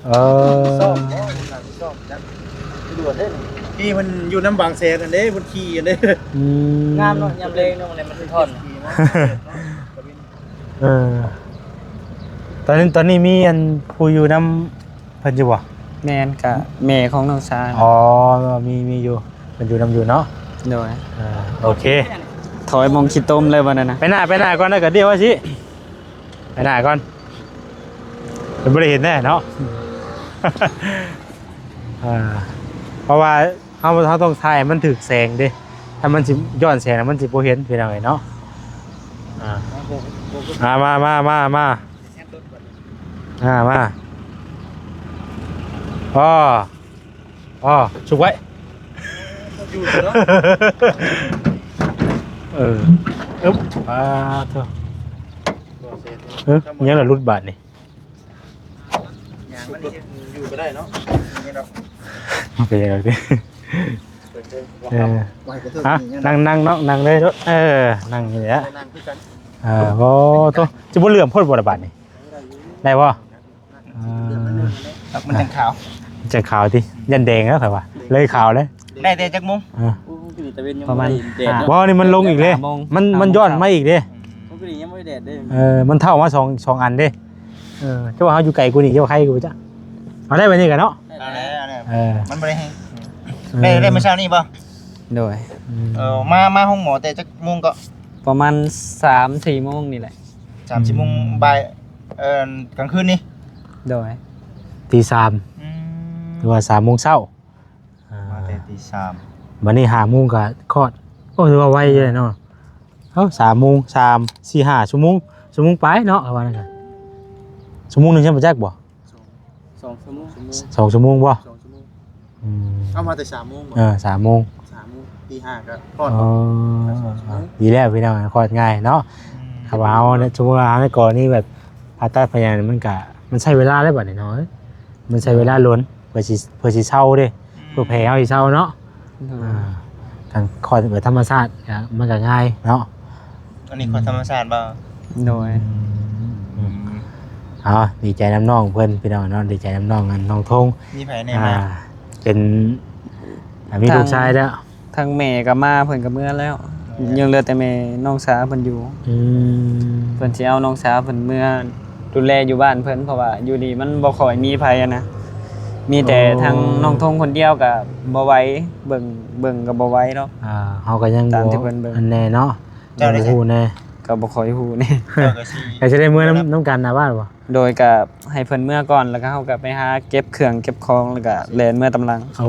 ເອີ ຊ້ອມບໍ່? ຊ້ອມຈັກ ຕຳຫຼວດເດ້. ທີ່ເພິ່ນຢູ່ນຳບາງແສນຫັ້ນເດ້ ເພິ່ນຂີ່ຫັ້ນເດ້. ອືມ ງາມເນາະ ຍາມແລງເນາະ ມັນສະທ້ອນ. ເອີ ຕອນນີ້ ຕອນນີ້ມີອັນຜູ້ຢູ່ນຳເພິ່ນຢູ່ບໍ່? ແມ່ນ ກະແມ່ຂອງນ້ອງສາວ. ອໍ ມີ ມີຢູ່ ເພິ່ນຢູ່ນຳຢູ່ເນາະ. ໂດຍ. ເອີ ໂອເຄ ຖອຍໝ່ອງຂີ້ຕົມເລີຍບັດນັ້ນນະ. ໄປໜ້າ ໄປໜ້າກ່ອນ ແລ້ວກໍດຽວວ່າຊິ ໄປໜ້າກ່ອນ ເພິ່ນບໍ່ໄດ້ເຫັນແນ່ເນາະ. ອ່າ ເພາະວ່າເຮົາ ເຮົາຕ້ອງຖ່າຍໃຫ້ມັນຖືກແສງເດ້ ຖ້າມັນຊິຍ້ອນແສງແລ້ວມັນຊິບໍ່ເຫັນພີ່ນ້ອງເອີຍເນາະ. ອ່າ ອ່າ ມາ ມາ ມາ ມາ ອ່າ ມາ ອໍ ອໍ ຊຸກໄວ້ ຢູ່ເນາະ. ເອີ ອຶບ ປາໂທ້ ເອີ ຍັງລະຫຼຸດບາດນີ້. ຍ່າງມັນນີ້ຢູ່ກໍໄດ້ເນາະ ນີ້ດອກ ມັນກໍຍັງໄດ້ຕິ. ເອີ ອ່ະ ນັ່ງ ນັ່ງເນາະ ນັ່ງເລີຍ. ເອີ ນັ່ງນີ້ແຫຼະ ນັ່ງຄືກັນ. ເອີ ໂອ້ໂທ້ ຊິບໍ່ເຫຼືອມໂພດບໍ່ລະບາດນີ້ ໄດ້ບໍ່? ອ່າ ມັນຈັ່ງຂາວ ມັນຈັ່ງຂາວຕິ ຢ້ານແດງແລ້ວຂ້ອຍວ່າ ເລີຍຂາວເລີຍ. ໄດ້ແຕ່ຈັກໂມງ? ອ່າ ປະມານ ບໍ່ ນີ້ມັນລົງອີກເດ້ ມັນ ມັນຍ້ອນມາອີກເດ້. ອືມ ເອີ ມັນເທົ້າມາສອງ ສອງອັນເດ້. ເອີ ເຈົ້າວ່າເຮົາຢູ່ໄກກວ່ານີ້ ເຈົ້າວ່າໄຄກວ່າຈັກ. ເອົາໄດ້ບັດນີ້ກະເນາະ ເອົາແລ້ວ ເອົາແລ້ວ. ເອີ ມັນບໍ່ໄດ້ແຮງ ເອີ ໄດ້ ໄດ້ມື້ເຊົ້ານີ້ບໍ່? ໂດຍ. ອືມ ເອີ ມາ ມາໂຮງໝໍແຕ່ຈັກໂມງເກາະ? ປະມານສາມສີ່ໂມງນີ້ແຫຼະ. ສາມສີ່ໂມງ ອືມ ບ່າຍ ເອີ ກາງຄືນນີ້. ໂດຍ ຕີສາມ. ອືມ ຫຼືວ່າສາມໂມງເຊົ້າ. ອ່າ ມາແຕ່ຕີສາມ ບັດນີ້ຫ້າໂມງກໍຄອດ. ໂອ້ ຖືວ່າໄວຢູ່ເນາະ. ເອົ້າ ສາມໂມງ ສາມ ສີ່ ຫ້າຊົ່ວໂມງ ຊົ່ວໂມງປາຍເນາະ ເຂົາວ່ານັ້ນກະ. ຊົ່ວໂມງໜຶ່ງຊັ້ນບໍ່ຈັກບໍ່? ສອງ ສອງຊົ່ວໂມງ ສອງຊົ່ວໂມງບໍ່? ສອງຊົ່ວໂມງ. ອືມ ເອົາມາແຕ່ສາມໂມງບໍ່? ເອີ ສາມໂມງ ສາມໂມງ ຕີຫ້າກໍຮອດ. ອໍ ສອງຊົ່ວໂມງ ດີແລ້ວພີ່ນ້ອງ ຄອດງ່າຍເນາະ. ອືມ ຖ້າວ່າເຮົາ ສົມມຸດວ່າເຮົາໃນກໍລະນີແບບຜ່າຕັດພະຍາດ ມັນກະ ມັນໃຊ້ເວລາແລ້ວບັດນີ້ເນາະ. ມັນໃຊ້ເວລາດົນ ເພື່ອຊິ ເພື່ອຊິເຊົາເດ້ ອືມ ເພື່ອແຜເຮົາຊິເຊົາເນາະ. ໂດຍ ອ່າ ການຄອດແບບທຳມະຊາດກະ ມັນກະງ່າຍເນາະ. ອັນນີ້ຄອດທຳມະຊາດບໍ່? ໂດຍ. ອືມ ເອົາ ດີໃຈນຳນ້ອງເພິ່ນພີ່ນ້ອງເນາະ ດີໃຈນຳນ້ອງ ອັນ ນ້ອງທົງ. ມີໃຜແນ່ມາ? ອ່າ ເປັນ ອ່າ ມີລູກຊາຍແລ້ວ. ທາງແມ່ກໍມາ ເພິ່ນກໍເມືອແລ້ວ. ຍັງເຫຼືອແຕ່ແມ່ນ້ອງສາວເພິ່ນຢູ່. ອືມ ເພິ່ນຊິເອົານ້ອງສາວເພິ່ນເມືອດູແລຢູ່ບ້ານເພິ່ນ ເພາະວ່າຢູ່ນີ້ມັນບໍ່ຄ່ອຍມີໃຜຫັ້ນນະ ມີແຕ່ ໂອ້ ທາງນ້ອງທົງຄົນດຽວກໍບໍ່ໄຫວ ເບິ່ງ ເບິ່ງກໍບໍ່ໄຫວດອກ. ອ່າ ເຮົາກໍຍັງ ຕາມທີ່ເພິ່ນເບິ່ງ ອັນແນ່ເນາະ ເຈົ້າ ຍັງບໍ່ຮູ້ແນ່ ກໍບໍ່ຄ່ອຍຮູ້ແນ່. ເຈົ້າກໍຊິ ກໍຊິໄດ້ເມືອນຳ ນຳກັນນະວ່າບໍ່? ໂດຍ ກໍໃຫ້ເພິ່ນເມືອກ່ອນ ແລ້ວກໍເຮົາກໍໄປຫາເກັບເຄື່ອງເກັບຂອງ ແລ້ວກໍແລ່ນເມືອຕາມຫຼັງ. ໂອ້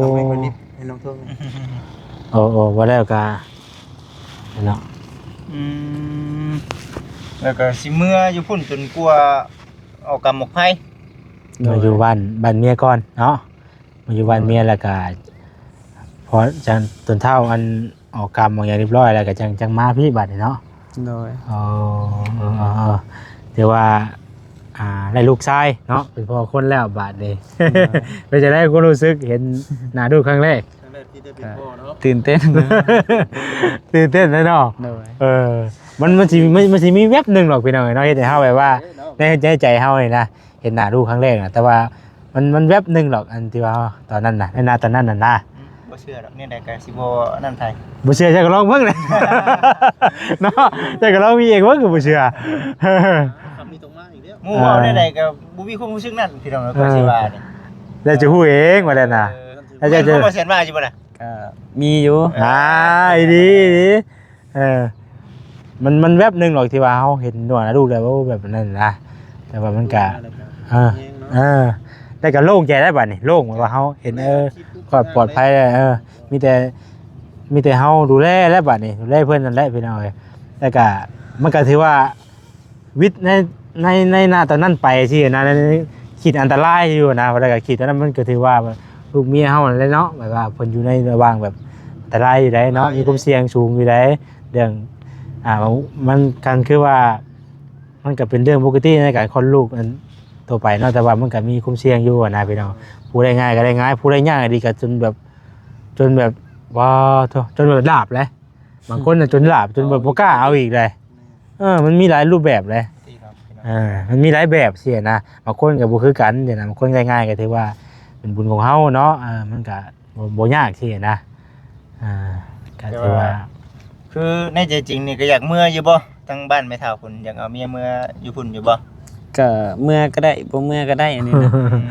ເອົາໄວ້ກ່ອນນີ້ ໃຫ້ນ້ອງໂທ. ໂອ້ ໂອ້ ບໍ່ແລ້ວກໍ ເນາະ. ອືມ ແລ້ວກໍຊິເມືອຢູ່ພຸ້ນຈົນກວ່າອອກກຳອອກໄພ. ໂດຍ ມາຢູ່ບ້ານ ບ້ານເມຍກ່ອນເນາະ ມາຢູ່ບ້ານເມຍ ໂດຍ ແລ້ວກໍ ພໍຈັ່ງ ຈົນເຖົ້າ ອັນ ອອກກຳອອກຫຍັງຮຽບຮ້ອຍແລ້ວກໍຈັ່ງ ຈັ່ງມາພີ້ບາດນີ້ເນາະ. ໂດຍ. ເອີ ເອີ ເອີ ເອີ ຖືວ່າ ອ່າ ໄດ້ລູກຊາຍເນາະ ເປັນພໍ່ຄົນແລ້ວບາດນີ້. ໂດຍ. ເປັນຈັ່ງໃດຄວາມຮູ້ສຶກເຫັນໜ້າລູກຄັ້ງແລກ? ຄັ້ງແລກທີ່ໄດ້ເປັນພໍ່ເນາະ. ຕື່ນເຕັ້ນ ຕື່ນເຕັ້ນເລີຍເນາະ. ໂດຍ. ເອີ ມັນ ມັນຊິ ມັນ ມັນຊິມີແວັບໜຶ່ງດອກພີ່ນ້ອງເອີຍເນາະ ເຮັດໃຫ້ເຮົາແບບວ່າ ເອີ ເນາະ ໃນ ໃນໃຈເຮົານີ້ນະ ເຫັນໜ້າລູກຄັ້ງແລກນະ ແຕ່ວ່າ ມັນ ມັນແວັບໜຶ່ງດອກ ອັນທີ່ວ່າຕອນນັ້ນນະ ໃນນາຕອນນັ້ນນະນະ. ອືມ ບໍ່ເຊື່ອດອກ ແນວໃດກໍຊິບໍ່ອັນນັ້ນໃຜ. ບໍ່ເຊື່ອເຈົ້າກໍລອງເບິ່ງເນາະ ເຈົ້າກໍລອງມີເອງເບິ່ງກໍບໍ່ເຊື່ອ. ຄຳນີ້ຕ້ອງມາອີກແລ້ວ ໝູ່ເວົ້າແນວໃດກໍບໍ່ມີຄວາມຮູ້ສຶກນັ້ນ ພີ່ນ້ອງເອີຍ ເອີ ຂ້ອຍຊິວ່ານີ້ ແລ້ວຈະຮູ້ເອງວ່າແລ້ວນະ ເອີ ແລ້ວຈະ ມີຄວາມເປັນວ່າຢູ່ບໍ່ນະ? ກໍມີຢູ່ ອ່າ ອີ່ຫຼີ ອີ່ຫຼີ ເອີ ມັນ ມັນແວັບໜຶ່ງດອກທີ່ວ່າເຮົາເຫັນໜ້າລູກແລ້ວ ໂອ້ ແບບນັ້ນນະ ແຕ່ວ່າມັນກະ ເອີ ເອີ ແລ້ວກະໂລ່ງໃຈແລ້ວບາດນີ້ ໂລ່ງແບບວ່າເຮົາເຫັນ ເອີ ຄອບປອດໄພແລ້ວ ເອີ ມີແຕ່ ມີແຕ່ເຮົາດູແລແລ້ວບາດນີ້ ດູແລເພິ່ນນັ້ນແຫຼະພີ່ນ້ອງເອີຍ ແລ້ວກະ ມັນກະຖືວ່າ ວິດໃນ ໃນ ໃນນະຕອນນັ້ນໄປຊີ້ນະ ໃນ ໃນຂີດອັນຕະລາຍຢູ່ນະ ແລ້ວກໍຂີດຕອນນັ້ນມັນກໍຖືວ່າລູກເມຍເຮົານັ້ນແຫຼະເນາະ ແບບວ່າເພິ່ນຢູ່ໃນລະຫວ່າງແບບອັນຕະລາຍຢູ່ໃດ໋ເນາະ ມີຄວາມສ່ຽງສູງຢູ່ໃດ໋ ເລື່ອງ ອ່າ ມັນ ຄັນຄືວ່າ ມັນກໍເປັນເລື່ອງປົກກະຕິໃນການຄອດລູກອັນທົ່ວໄປເນາະ ແຕ່ວ່າມັນກໍມີຄວາມສ່ຽງຢູ່ນະພີ່ນ້ອງ ຜູ້ໄດ້ງ່າຍກໍໄດ້ງ່າຍ ຜູ້ໄດ້ຍາກອີ່ຫຼີກໍຈົນແບບ ຈົນແບບ ວ້າໂທ້ ຈົນແບບຫຼາບແຫຼະ. ບາງຄົນນະຈົນຫຼາບ ຈົນແບບບໍ່ກ້າເອົາອີກເລີຍ ເອີ ມັນມີຫຼາຍຮູບແບບເລີຍ ເອີ ມັນມີຫຼາຍແບບຊີ້ນະ ບາງຄົນກໍບໍ່ຄືກັນຊີ້ນະ ບາງຄົນງ່າຍໆກໍຖືວ່າເປັນບຸນຂອງເຮົາເນາະ ເອີ ມັນກໍບໍ່ ບໍ່ຍາກຊີ້ນະ ເອີ ກໍຖືວ່າ ຄືໃນໃຈຈິງນີ້ກໍຢາກເມືອຢູ່ບໍ່? ທາງບ້ານແມ່ເຖົ້າພຸ້ນ ຢາກເອົາເມຍເມືອຢູ່ພຸ້ນຢູ່ບໍ່? ກໍເມືອກໍໄດ້ ບໍ່ເມືອກໍໄດ້ ອັນນີ້ນະ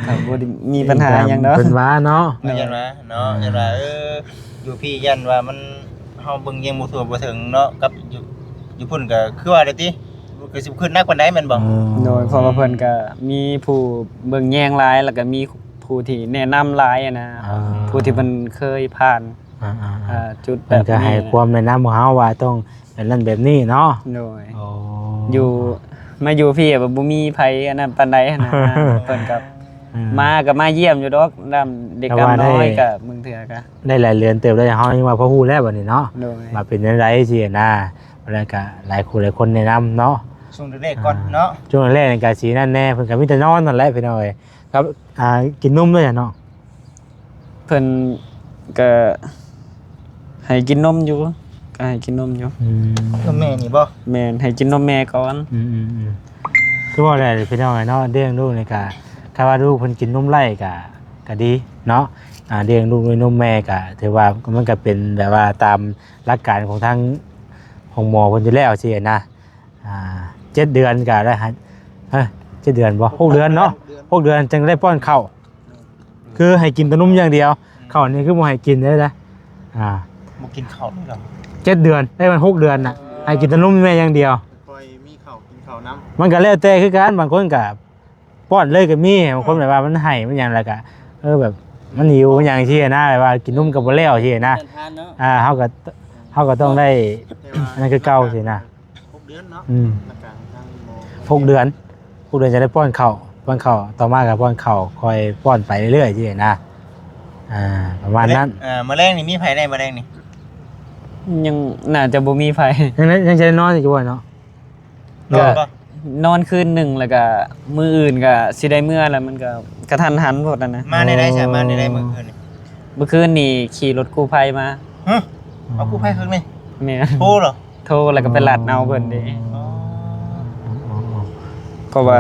ກໍບໍ່ໄດ້ມີບັນຫາຫຍັງດອກ ເພິ່ນວ່າເນາະ ເອີ ຢ້ານວ່າເນາະ ຢ້ານວ່າ ເອີ ຢູ່ພີ້ຢ້ານວ່າມັນ ເຮົາເບິ່ງຍັງບໍ່ທົ່ວບໍ່ເຖິງເນາະ ກັບຢູ່ ຢູ່ພຸ້ນກໍຄືວ່າແຫຼະຕິ ກໍຊິບໍ່ຄຶດໜັກປານໃດແມ່ນບໍ່? ໂດຍ ເພາະວ່າເພິ່ນກໍມີຜູ້ເບິ່ງແຍງຫຼາຍ ແລ້ວກໍມີຜູ້ທີ່ແນະນຳຫຼາຍນະ ຜູ້ທີ່ເພິ່ນເຄີຍຜ່ານ ອ່າໆໆ ຈຸດແບບນີ້ ເພິ່ນກໍໃຫ້ຄວາມແນະນຳພວກເຮົາວ່າຕ້ອງ ແບບນັ້ນແບບນີ້ເນາະ ໂດຍ ໂອ້ ຢູ່ ມາຢູ່ພີ້ແບບບໍ່ມີໃຜອັນນັ້ນປານໃດຫັ້ນນະ ເພິ່ນກໍ ເອີ ມາກໍມາຢ້ຽມຢູ່ດອກ ນຳເດັກນຳນ້ອຍກໍບາງເທື່ອກໍ ໄດ້ຫຼາຍເດືອນເຕີບແລ້ວ ເຮົາຍັງວ່າພໍຮູ້ແລ້ວບັດນີ້ເນາະ ໂດຍ ວ່າເປັນແນວໃດຊີ້ນະ ແລ້ວກໍຫຼາຍຜູ້ຫຼາຍຄົນແນະນຳເນາະ ຊ່ວງແລກໆກ່ອນເນາະ ອ່າ ຊ່ວງແລກໆນີ້ກໍຊິນັ້ນແດ່ ເພິ່ນກໍມີແຕ່ນອນນັ້ນແຫຼະພີ່ນ້ອງເອີຍ ກັບ ອ່າ ກິນນົມເລີຍເນາະ ເພິ່ນກໍໃຫ້ກິນນົມຢູ່ ກໍໃຫ້ກິນນົມຢູ່ ອືມ ນົມແມ່ນີ້ບໍ່? ແມ່ນ ໃຫ້ກິນນົມແມ່ກ່ອນ ອືມໆໆ ຄືວ່າແຫຼະພີ່ນ້ອງເອີຍເນາະ ລ້ຽງລູກນີ້ກໍ ຖ້າວ່າລູກເພິ່ນກິນນົມໄດ້ກໍ ກໍດີເນາະ ອ່າ ລ້ຽງລູກດ້ວຍນົມແມ່ກໍຖືວ່າ ມັນກໍເປັນແບບວ່າຕາມຫຼັກການຂອງທາງໂຮງໝໍເພິ່ນຢູ່ແລ້ວຊີ້ນະ ອ່າ ເຈັດເດືອນກໍໄດ້ໃຫ້ ເອີ ເຈັດເດືອນບໍ່? ຫົກເດືອນເນາະ ຫົກເດືອນ ຫົກເດືອນຈຶ່ງໄດ້ປ້ອນເຂົ້າ ຄືໃຫ້ກິນແຕ່ນົມຢ່າງດຽວ ອືມ ເຂົ້ານີ້ຄືບໍ່ໃຫ້ກິນເດ້ນະ ອ່າ ບໍ່ກິນເຂົ້າເລີຍເນາະ ເຈັດເດືອນ ໄດ້ມັນຫົກເດືອນນະ ເອີ ໃຫ້ກິນແຕ່ນົມແມ່ຢ່າງດຽວ ຄ່ອຍມີເຂົ້າ ກິນເຂົ້ານຳ ມັນກໍແລ້ວແຕ່ຄືກັນ ບາງຄົນກໍປ້ອນເລີຍກໍມີ ບາງຄົນແບບວ່າມັນໄຫ້ ມັນຫຍັງ ແລ້ວກໍ ເອີ ແບບມັນຫິວ ມັນຫຍັງຊີ້ນະ ແບບວ່າກິນນົມກໍບໍ່ແລ້ວຊີ້ນະ ອ່າ ເຮົາກໍ ເຮົາກໍຕ້ອງໄດ້ ແຕ່ວ່າ ອັນນັ້ນຄືເກົ່າຊີ້ນະ ຫົກເດືອນເນາະ ອືມ ຫຼັກການທາງໝໍ ຫົກເດືອນ ຫົກເດືອນຈະໄດ້ປ້ອນເຂົ້າ ປ້ອນເຂົ້າ ຕໍ່ມາກໍປ້ອນເຂົ້າ ຄ່ອຍປ້ອນໄປເລື້ອຍໆຊີ້ນະ ອ່າ ປະມານນັ້ນ ມື້ແລງນີ້ມີໃຜແດ່ ມື້ແລງນີ້? ຍັງໜ້າຈະບໍ່ມີໃຜ ຍັງໄດ້ ຍັງຈະໄດ້ນອນຢູ່ບໍ່ເນາະ? ນອນບໍ່? ນອນຄືນໜຶ່ງ ແລ້ວກໍມື້ອື່ນກໍຊິໄດ້ເມືອແລ້ວ ມັນກໍກະທັນຫັນໂພດຫັ້ນນະ ມາແນວໃດຊະ ມາແນວໃດມື້ຄືນນີ້? ມື້ຄືນນີ້ຂີ່ລົດກູ້ໄພມາ ຮະ ເອົາກູ້ໄພເຄື່ອງນີ້ ແມ່ນ ໂທເຫຼືອ? ໂທແລ້ວກໍໄປລັດເອົາເພິ່ນເດ້ ອໍ ເພາະວ່າ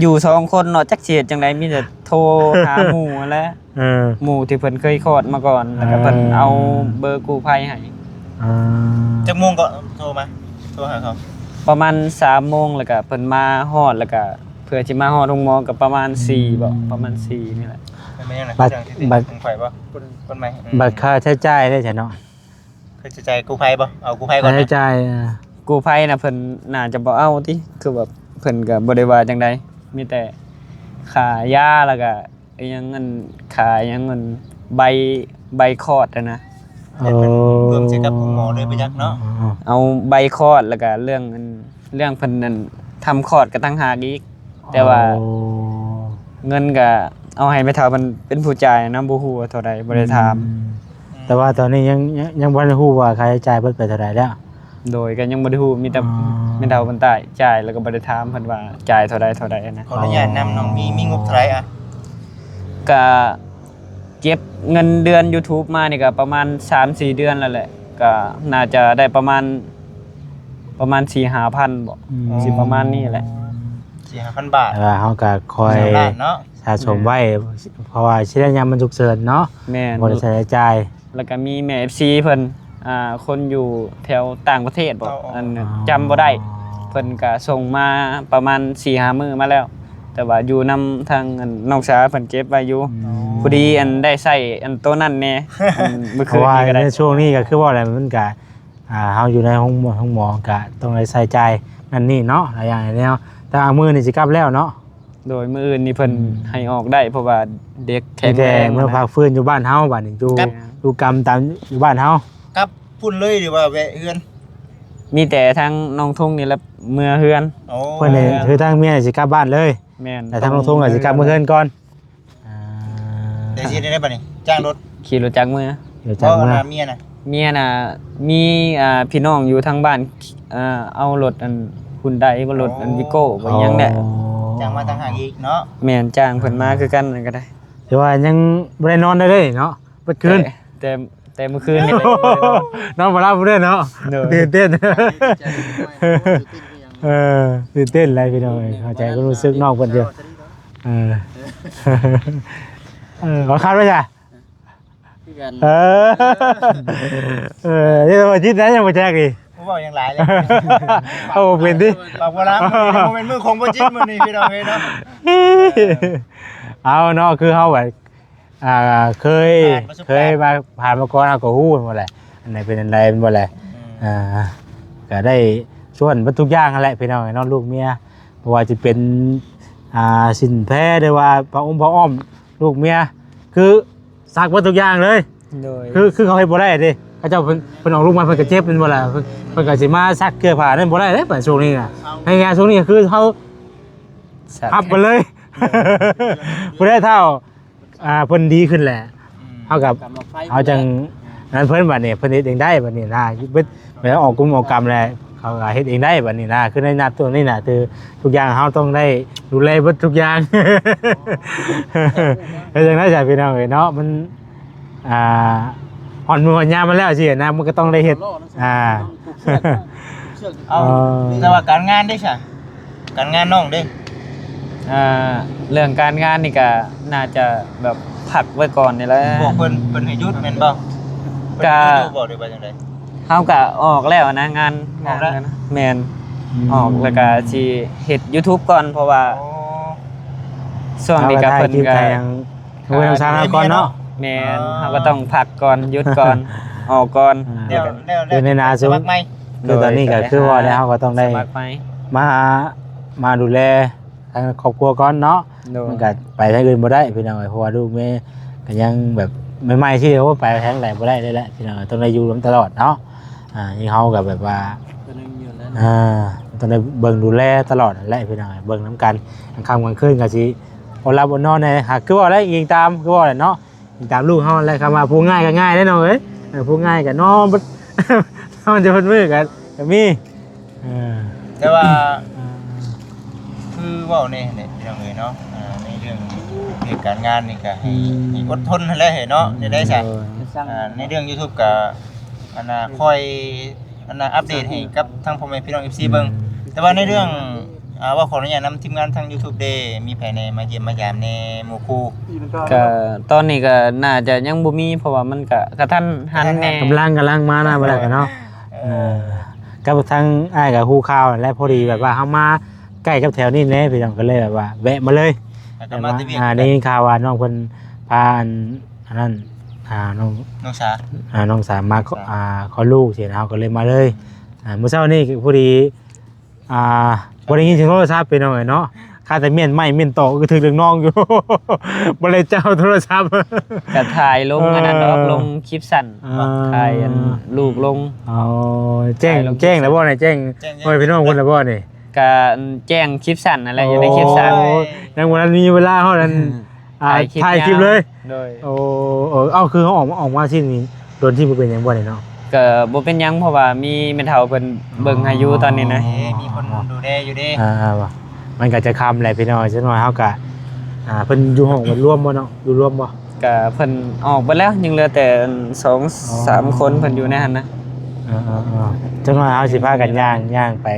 ຢູ່ສອງຄົນເນາະ ຈັກຊິເຮັດຈັ່ງໃດ ມີແຕ່ໂທຫາໝູ່ຫັ້ນແຫຼະ ເອີ ໝູ່ທີ່ເພິ່ນເຄີຍຄອດມາກ່ອນ ແລ້ວກໍເພິ່ນເອົາເບີກູ້ໄພໃຫ້ ອ່າ ຈັກໂມງກໍໂທມາ ໂທຫາເຂົາ? ປະມານສາມໂມງ ແລ້ວກໍເພິ່ນມາຮອດ ແລ້ວກໍເພື່ອຊິມາຮອດໂຮງໝໍກໍປະມານ ອືມ ສີ່ບໍ ປະມານສີ່ນີ້ແຫຼະ ແມ່ນຫຍັງນະ ບັດ ບັດ ຂອງຂ້ອຍບໍ ຄົນໃໝ່ ອືມ ບັດຄ່າໃຊ້ຈ່າຍເດ້ຊະເນາະ ຄ່າໃຊ້ຈ່າຍກູ້ໄພບໍ່? ເອົາກູ້ໄພກ່ອນນະ ຄ່າໃຊ້ຈ່າຍ ອ່າ ກູ້ໄພນະ ເພິ່ນໜ້າຈະບໍ່ເອົາຕິ ຄືແບບເພິ່ນກໍບໍ່ໄດ້ວ່າຈັ່ງໃດ ມີແຕ່ຄ່າຢາ ແລ້ວກໍ ອີຫຍັງ ອັນ ຄ່າອີຫຍັງ ອັນ ໃບ ໃບຄອດຫັ້ນນະ ເອີ ເປັນລວມໃສ່ກັບໂຮງໝໍເລີຍໄປຈັກເນາະ ເອົາໃບຄອດ ແລ້ວກະເລື່ອງ ອັນ ເລື່ອງເພິ່ນ ອັນ ທຳຄອດກະຕ່າງຫາກອີກ ແຕ່ວ່າ ໂອ້ ເງິນກະເອົາໃຫ້ແມ່ເຖົ້າເພິ່ນເປັນຜູ້ຈ່າຍນະ ບໍ່ຮູ້ວ່າເທົ່າໃດ ບໍ່ໄດ້ຖາມ ອືມ ແຕ່ວ່າຕອນນີ້ຍັງ ຍັງ ຍັງບໍ່ທັນຮູ້ວ່າຄ່າໃຊ້ຈ່າຍເບິດໄປເທົ່າໃດແລ້ວ ໂດຍ ກໍຍັງບໍ່ໄດ້ຮູ້ ມີແຕ່ ອໍ ແມ່ເຖົ້າເພິ່ນຕາຍ ຈ່າຍ ແລ້ວກໍບໍ່ໄດ້ຖາມເພິ່ນວ່າຈ່າຍເທົ່າໃດ ເທົ່າໃດນະ ຂໍອະນຸຍາດນຳ ນ້ອງມີ ມີງົບເທົ່າໃດອະ? ກະເກັບເງິນເດືອນ YouTube ມານີ້ກະປະມານສາມສີ່ເດືອນແລ້ວແຫຼະ ກະໜ້າຈະໄດ້ປະມານ ປະມານສີ່ຫ້າພັນບໍ ອືມ ຊິປະມານນີ້ແຫຼະ ສີ່ຫ້າພັນບາດ ແຕ່ວ່າເຮົາກະຄ່ອຍ ສາມລ້ານເນາະ ສະສົມໄວ້ ແມ່ນ ເພາະວ່າຊິໄດ້ຍາມມັນສຸກເສີນເນາະ ແມ່ນ ບໍ່ໄດ້ໃຊ້ຈ່າຍ. ແລ້ວກໍມີແມ່ເອັຟຊີເພິ່ນ ອ່າ ຄົນຢູ່ແຖວຕ່າງປະເທດບໍ ເອົາ ອັນ ອໍ ຈຳບໍ່ໄດ້ ເພິ່ນກໍສົ່ງມາປະມານສີ່ຫ້າມື້ມາແລ້ວ ແຕ່ວ່າຢູ່ນຳທາງ ອັນ ນ້ອງສາເພິ່ນເກັບໄວ້ຢູ່ ອືມ ພໍດີ ອັນ ໄດ້ໃຊ້ ອັນ ໂຕນັ້ນແດ່ ອັນ ມື້ຄືນນີ້ກໍໄດ້ ເພາະວ່າໃນຊ່ວງນີ້ກໍຄືວ່າແຫຼະ ມັນກໍ ອ່າ ເຮົາຢູ່ໃນໂຮງໝໍ ໂຮງໝໍກໍຕ້ອງໄດ້ໃຊ້ຈ່າຍນັ້ນນີ້ເນາະ ຫຼາຍຢ່າງຫຼາຍແນວ. ແຕ່ວ່າມື້ນີ້ຊິກັບແລ້ວເນາະ. ໂດຍ ມື້ອື່ນນີ້ເພິ່ນ ອືມ ໃຫ້ອອກໄດ້ ເພາະວ່າເດັກແຂງແຮງ ມີແຕ່ເມືອພັກຟື້ນຢູ່ບ້ານເຮົາ ບາດນີ້ຢູ່ ກັບ ຢູ່ກຳຕາມຢູ່ບ້ານເຮົາ. ກັບພຸ້ນເລີຍ ຫຼືວ່າແວະເຮືອນ? ມີແຕ່ທາງນ້ອງທຸງນີ້ແຫຼະເມືອເຮືອນ. ໂອ້ ເພິ່ນນີ້ ເມືອ ຄືທາງເມຍນີ້ຊິກັບບ້ານເລີຍ. ແມ່ນ ແຕ່ທາງນ້ອງທຸງກໍຊິກັບເມືອເຮືອນກ່ອນ. ອ່າ ແລ້ວຊິເຮັດແນວໃດບັດນີ້? ຈ້າງລົດ? ຂີ່ລົດຈັກເມືອ. ລົດຈັກເມືອ. ບໍ່ ອັນນ່າ ເມຍນະ? ເມຍນະ ມີ ອ່າ ພີ່ນ້ອງຢູ່ທາງບ້ານ ອ່າ ເອົາລົດ ອັນ ຮຸນໄດ ບໍ່ ລົດ ອັນ ວິໂກ້ ບໍ່ ຫຍັງແຫຼະ. ອໍ ຈ້າງມາຕ່າງຫາກອີກເນາະ? ແມ່ນ ຈ້າງເພິ່ນມາ ອ່າ ຄືກັນນັ້ນກໍໄດ້. ແຕ່ວ່າຍັງບໍ່ໄດ້ນອນໄດ້ເດ້ເນາະ ເບິດຄືນ. ແຕ່ ແຕ່ ແຕ່ມື້ຄືນນີ້ ນອນບໍ່ຫຼັບເດ້ເນາະ. ໂດຍ ຕື່ນເຕັ້ນ ເອີ ຕື່ນເຕັ້ນຫຼາຍພີ່ນ້ອງເອີຍ ເຂົ້າໃຈຄວາມຮູ້ສຶກນ້ອງເພິ່ນຢູ່. ເອີ ເອີ ຂໍຄາດໄວ້ຊະ ຄືກັນ. ເອີ ເອີ ຍັງບໍ່ຈິດນະ ຍັງບໍ່ແຈກອີກ ບໍ່ເວົ້າຫຍັງຫຼາຍເລີຍ. ເອົາບໍ່ເປັນຕິ ເວົ້າບໍ່ລະ ບໍ່ແມ່ນມື້ຂອງບໍ່ຈິດມື້ນີ້ພີ່ນ້ອງເອີຍເນາະ. ເອົາເນາະ ຄືເຮົາແບບ ອ່າ ເຄີຍ ຜ່ານປະສົບການ ເຄີຍມາ ຜ່ານມາກ່ອນ ເຮົາກໍຮູ້ແມ່ນບໍ່ແຫຼະ ອັນໃດເປັນອັນໃດແມ່ນບໍ່ແຫຼະ. ອືມ ອ່າ ກໍໄດ້ສ່ວນເບິດທຸກຢ່າງຫັ້ນແຫຼະພີ່ນ້ອງເອີຍເນາະ ລູກເມຍ ບໍ່ວ່າຈະເປັນ ອ່າ ສິ້ນແພ ຫຼືວ່າຜ້າອົ້ມຜ້າອ້ອມລູກເມຍ ຄື ຊັກເບິດທຸກຢ່າງເລີຍ. ໂດຍ ຄື ຄືເຂົາເຮັດບໍ່ໄດ້ເດ້ ເຂົາເຈົ້າເພິ່ນ ເພິ່ນອອກລູກມາເພິ່ນກໍເຈັບແມ່ນບໍ່ລະ ເພິ່ນ ເພິ່ນກໍຊິມາຊັກເຄື່ອຜ້ານັ້ນບໍ່ໄດ້ເດ້ ປານຊ່ວງນີ້ນະ ໃນລະຍະຊ່ວງນີ້ຄືເຮົາ ຊັກ ພັບໄປເລີຍ ຜູ້ໃດເຖົ້າ ອ່າ ເພິ່ນດີຂຶ້ນແຫຼະ ອືມ ເຮົາກໍ ເຮົາຈັ່ງນັ້ນເພິ່ນ ບັດນີ້ເພິ່ນເຮັດເອງໄດ້ບັດນີ້ນະ ເບິດ ແລ້ວອອກກຸມອອກກຳແລ້ວ ເຂົາກໍເຮັດເອງໄດ້ບັດນີ້ນະ ຄືໃນນັດໂຕນີ້ນະ ຄືທຸກຢ່າງເຮົາຕ້ອງໄດ້ດູແລເບິດທຸກຢ່າງ. ເຮັດຈັ່ງໃດຊະພີ່ນ້ອງເອີຍເນາະ ມັນ ອ່າ ຮອດມື້ຮອດຍາມມັນແລ້ວຊີ້ນະ ມັນກໍຕ້ອງໄດ້ເຮັດ ອ່າ ເອົາ ເອີ ແຕ່ວ່າການງານເດ້ຊະ? ການງານນ້ອງເດ້? ອ່າ ເລື່ອງການງານນີ້ກະໜ້າຈະແບບພັກໄວ້ກ່ອນນີ້ແຫຼະ. ບອກເພິ່ນ ເພິ່ນໃຫ້ຢຸດແມ່ນບໍ່? ກະ ເພິ່ນໃຫ້ຢຸດຢູ່ບໍ່ ຫຼືວ່າຈັ່ງໃດ? ເຮົາກະອອກແລ້ວນະ ງານ ອອກແລ້ວ ງານນະ ແມ່ນ ອືມ ອອກແລ້ວກະຊິເຮັດ YouTube ກ່ອນ ເພາະວ່າ ອໍ ຊ່ວງນີ້ກະເພິ່ນກະ ເຮົາກໍຖ່າຍຄລິບຖ່າຍຫຍັງ ເອົາໄວ້ນຳຊາວນາກ່ອນເນາະ. ແມ່ນ ອໍ ເຮົາກໍຕ້ອງພັກກ່ອນ ຢຸດກ່ອນ ອອກກ່ອນ ອ່າ ແລ້ວ ແລ້ວ ແລ້ວ ຢູ່ໃນນາສູງ ສະໝັກໃໝ່. ຄືຕອນນີ້ກໍຄືວ່າແລ້ວ ເຮົາກໍຕ້ອງໄດ້ ສະໝັກໃໝ່ ມາຫາ ມາດູແລທາງຄອບຄົວກ່ອນເນາະ. ໂດຍ ມັນກໍໄປທາງອື່ນບໍ່ໄດ້ພີ່ນ້ອງເອີຍ ເພາະວ່າລູກແມ່ກໍຍັງແບບໃໝ່ໆ ທີ່ ໂອ້ ໄປທາງໃດບໍ່ໄດ້ເລີຍແຫຼະພີ່ນ້ອງເອີຍ ຕ້ອງໄດ້ຢູ່ນຳຕະຫຼອດເນາະ. ອ່າ ເຮົາກໍແບບວ່າ ກໍຍັງຢູ່ນັ້ນ ອ່າ ຕ້ອງໄດ້ເບິ່ງດູແລຕະຫຼອດນັ້ນແຫຼະພີ່ນ້ອງເອີຍ ເບິ່ງນຳກັນ ກາງຄ່ຳກາງຄືນກໍຊິ ບໍ່ຫຼັບບໍ່ນອນແດ່ ຫາ ຄືເວົ້າແຫຼະ ອີງຕາມ ຄືເວົ້າແຫຼະເນາະ ອີງຕາມລູກເຮົາແຫຼະ. ຄຳວ່າຜູ້ງ່າຍກໍງ່າຍເດ້ນ້ອງເອີຍ ເອີ ຜູ້ງ່າຍກໍນອນເບິດ ນອນຈະເບິດມື້ກໍ ກໍມີ ເອີ ແຕ່ວ່າ ອ່າ ຄືເວົ້າແນ່ແຫຼະພີ່ນ້ອງເອີຍເນາະ ອ່າ ໃນເລື່ອງວຽກການງານນີ້ກໍໃຫ້ ອືມ ໃຫ້ອົດທົນຫັ້ນແຫຼະເນາະ ອືມ ແນວໃດຊະ ໂດຍ ອ່າ ໃນເລື່ອງ YouTube ກໍ ອັນນ່າ ຄ່ອຍ ອັນນ່າ ອັບເດດໃຫ້ກັບທາງພໍ່ແມ່ພີ່ນ້ອງ ເອັຟຊີ ເບິ່ງ. ອືມ ແຕ່ວ່າໃນເລື່ອງ ອ່າ ເວົ້າຂໍອະນຸຍາດນຳທີມງານທາງ YouTube ເດ້ ມີໃຜແດ່ມາຢ້ຽມມາຢາມແດ່ ໝູ່ຄູ່? ກະຕອນນີ້ກະໜ້າຈະຍັງບໍ່ມີ ເພາະວ່າມັນກະກະທັນຫັນແດ່ ກະທັນຫັນ ກຳລັງ ກຳລັງມານະ ເອີ ເວລາກະເນາະ. ເອີ ເອີ ກັບທາງອ້າຍກະຮູ້ຂ່າວແຫຼະ ພໍດີແບບວ່າເຮົາມາໃກ້ກັບແຖວນີ້ແດ່ ພີ່ນ້ອງ ກໍເລີຍແບບວ່າແວະມາເລີຍ. ແລ້ວກໍມາແຕ່ວຽກ ອ່າ ໄດ້ຍິນຂ່າວວ່ານ້ອງເພິ່ນພາ ອັນ ອັນນັ້ນ ອ່າ ນ້ອງ ນ້ອງສາ ອ່າ ນ້ອງສາມາ ສາ ອ່າ ຄອດລູກຊີ້ນະ ເຮົາກໍເລີຍມາເລີຍ. ອ່າ ມື້ເຊົ້ານີ້ພໍດີ ອ່າ ບໍ່ໄດ້ຍິນສຽງໂທລະສັບ ພີ່ນ້ອງເອີຍເນາະ ຄາແຕ່ມ້ຽນໄມ້ມ້ຽນຕອກ ກໍຖືກເລື່ອງນ້ອງຢູ່ ບໍ່ໄດ້ຈັບໂທລະສັບ ກະຖ່າຍລົງອັນນັ້ນດອກ ເອີ ລົງຄລິບສັ້ນ ອ່າ ຖ່າຍອັນລູກລົງ. ອໍ ແຈ້ງ ຖ່າຍລົງ ແຈ້ງແລ້ວບໍ່ນີ້ ແຈ້ງ ແຈ້ງ ແຈ້ງ ໂອ້ຍ ພີ່ນ້ອງເພິ່ນແລ້ວບໍ່ນີ້? ກະແຈ້ງຄລິບສັ້ນນັ້ນແຫຼະ ໂອ້ ຍັງໄດ້ຄລິບສັ້ນ ຍັງບໍ່ທັນມີເວລາຮອດອັນ ອ່າ ຖ່າຍຄລິບ ຖ່າຍຄລິບເລີຍ. ໂດຍ ໂອ້ ເອີ ເອົ້າ ຄືເຮົາອອກມາ ອອກມາຊີ້ນີ້ ໂດນທີ່ບໍ່ເປັນຫຍັງບໍ່ນີ້ເນາະ? ກໍບໍ່ເປັນຫຍັງ ເພາະວ່າມີແມ່ເຖົ້າເພິ່ນເບິ່ງໃຫ້ຢູ່ຕອນນີ້ນະ. ອໍ ມີຄົນດູແລຢູ່ເດ້. ອ່າ ມັນກໍຈະຄ່ຳແຫຼະພີ່ນ້ອງ ຈັກໜ້ອຍເຮົາກໍ ອ່າ ເພິ່ນຢູ່ຫ້ອງເພິ່ນລວມບໍ່ເນາະ? ຢູ່ລວມບໍ່? ກະເພິ່ນອອກເບິດແລ້ວ ຍັງເຫຼືອແຕ່ສອງ ສາມຄົນເພິ່ນຢູ່ໃນຫັ້ນນະ. ເອີໆໆ ຈັກໜ້ອຍເຮົາຊິພາກັນຍ່າງ ຍ່າງໄປ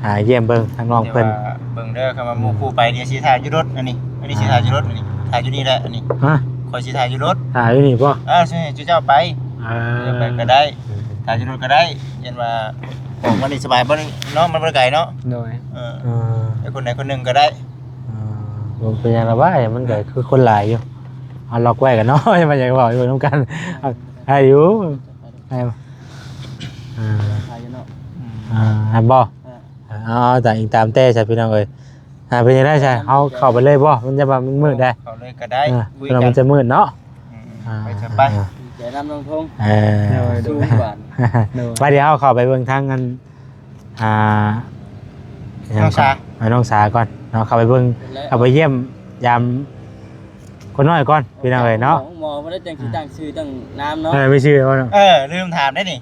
ຫາຢ້ຽມເບິ່ງທາງນ້ອງເພິ່ນ. ແຕ່ວ່າເບິ່ງເດີ ຄັນວ່າໝູ່ຄູ່ໄປ ດຽວຊິຖ້າຢູ່ລົດອັນນີ້. ອັນນີ້ຊິຖ່າຍຢູ່ລົດ ອັນນີ້ຖ່າຍຢູ່ນີ້ແຫຼະ ອັນນີ້ ຮະ? ຂ້ອຍຊິຖ່າຍຢູ່ລົດ ຖ່າຍຢູ່ນີ້ບໍ່? ເອີ ຊິໃຫ້ເຈົ້າໄປ ເອີ ໄປກໍໄດ້ ເອີ ຖ່າຍຢູ່ລົດກໍໄດ້ ຢ້ານວ່າອອກມານີ້ສະບາຍບໍ່ເນາະ ມັນບໍ່ໄດ້ໄກເນາະ ໂດຍ ເອີ ເອີ ໄປຄົນໃດຄົນໜຶ່ງກໍໄດ້ ເອີ ບໍ່ເປັນຫຍັງລະວ່າ ມັນກໍຄືຄົນຫຼາຍຢູ່ ເອົາລັອກໄວ້ກັນເນາະ ມັນຢາກເວົ້າຢູ່ນຳກັນ ໄດ້ຢູ່ ໄດ້ ອ່າ ໄດ້ຢູ່ເນາະ ອ່າ ໄດ້ບໍ່? ເອີ ເອົາ ຕາມ ອີງຕາມແຕ່ຊະ ພີ່ນ້ອງເອີຍ ອ່າ ເປັນຈັ່ງໃດຊະ ເຮົາເຂົ້າໄປເລີຍບໍ່? ມັນຈະວ່າມັນມືດໄດ໋ ເຂົ້າເລີຍກໍໄດ້ ເອີ ເພາະວ່າມັນຈະມືດເນາະ ອືມ ອ່າ ໄປຊະ ໄປ ອ່າ ດີໃຈນຳນ້ອງທົງ ເອີ ໂດຍ ໂດຍ ໄປ ດຽວເຮົາເຂົ້າໄປເບິ່ງທາງອັນ ອ່າ ນ້ອງສາ ເອີ ນ້ອງສາກ່ອນເນາະ ເຂົ້າໄປເບິ່ງ ເຂົ້າໄປຢ້ຽມຢາມຄົນນ້ອຍກ່ອນ ພີ່ນ້ອງເອີຍເນາະ ໝໍບໍ່ໄດ້ຈັ່ງຊິຕັ້ງຊື່ຕັ້ງນາມເນາະ ເອີ ມີຊື່ບໍ່ເນາະ ເອີ ລືມຖາມໄດ໋ນີ້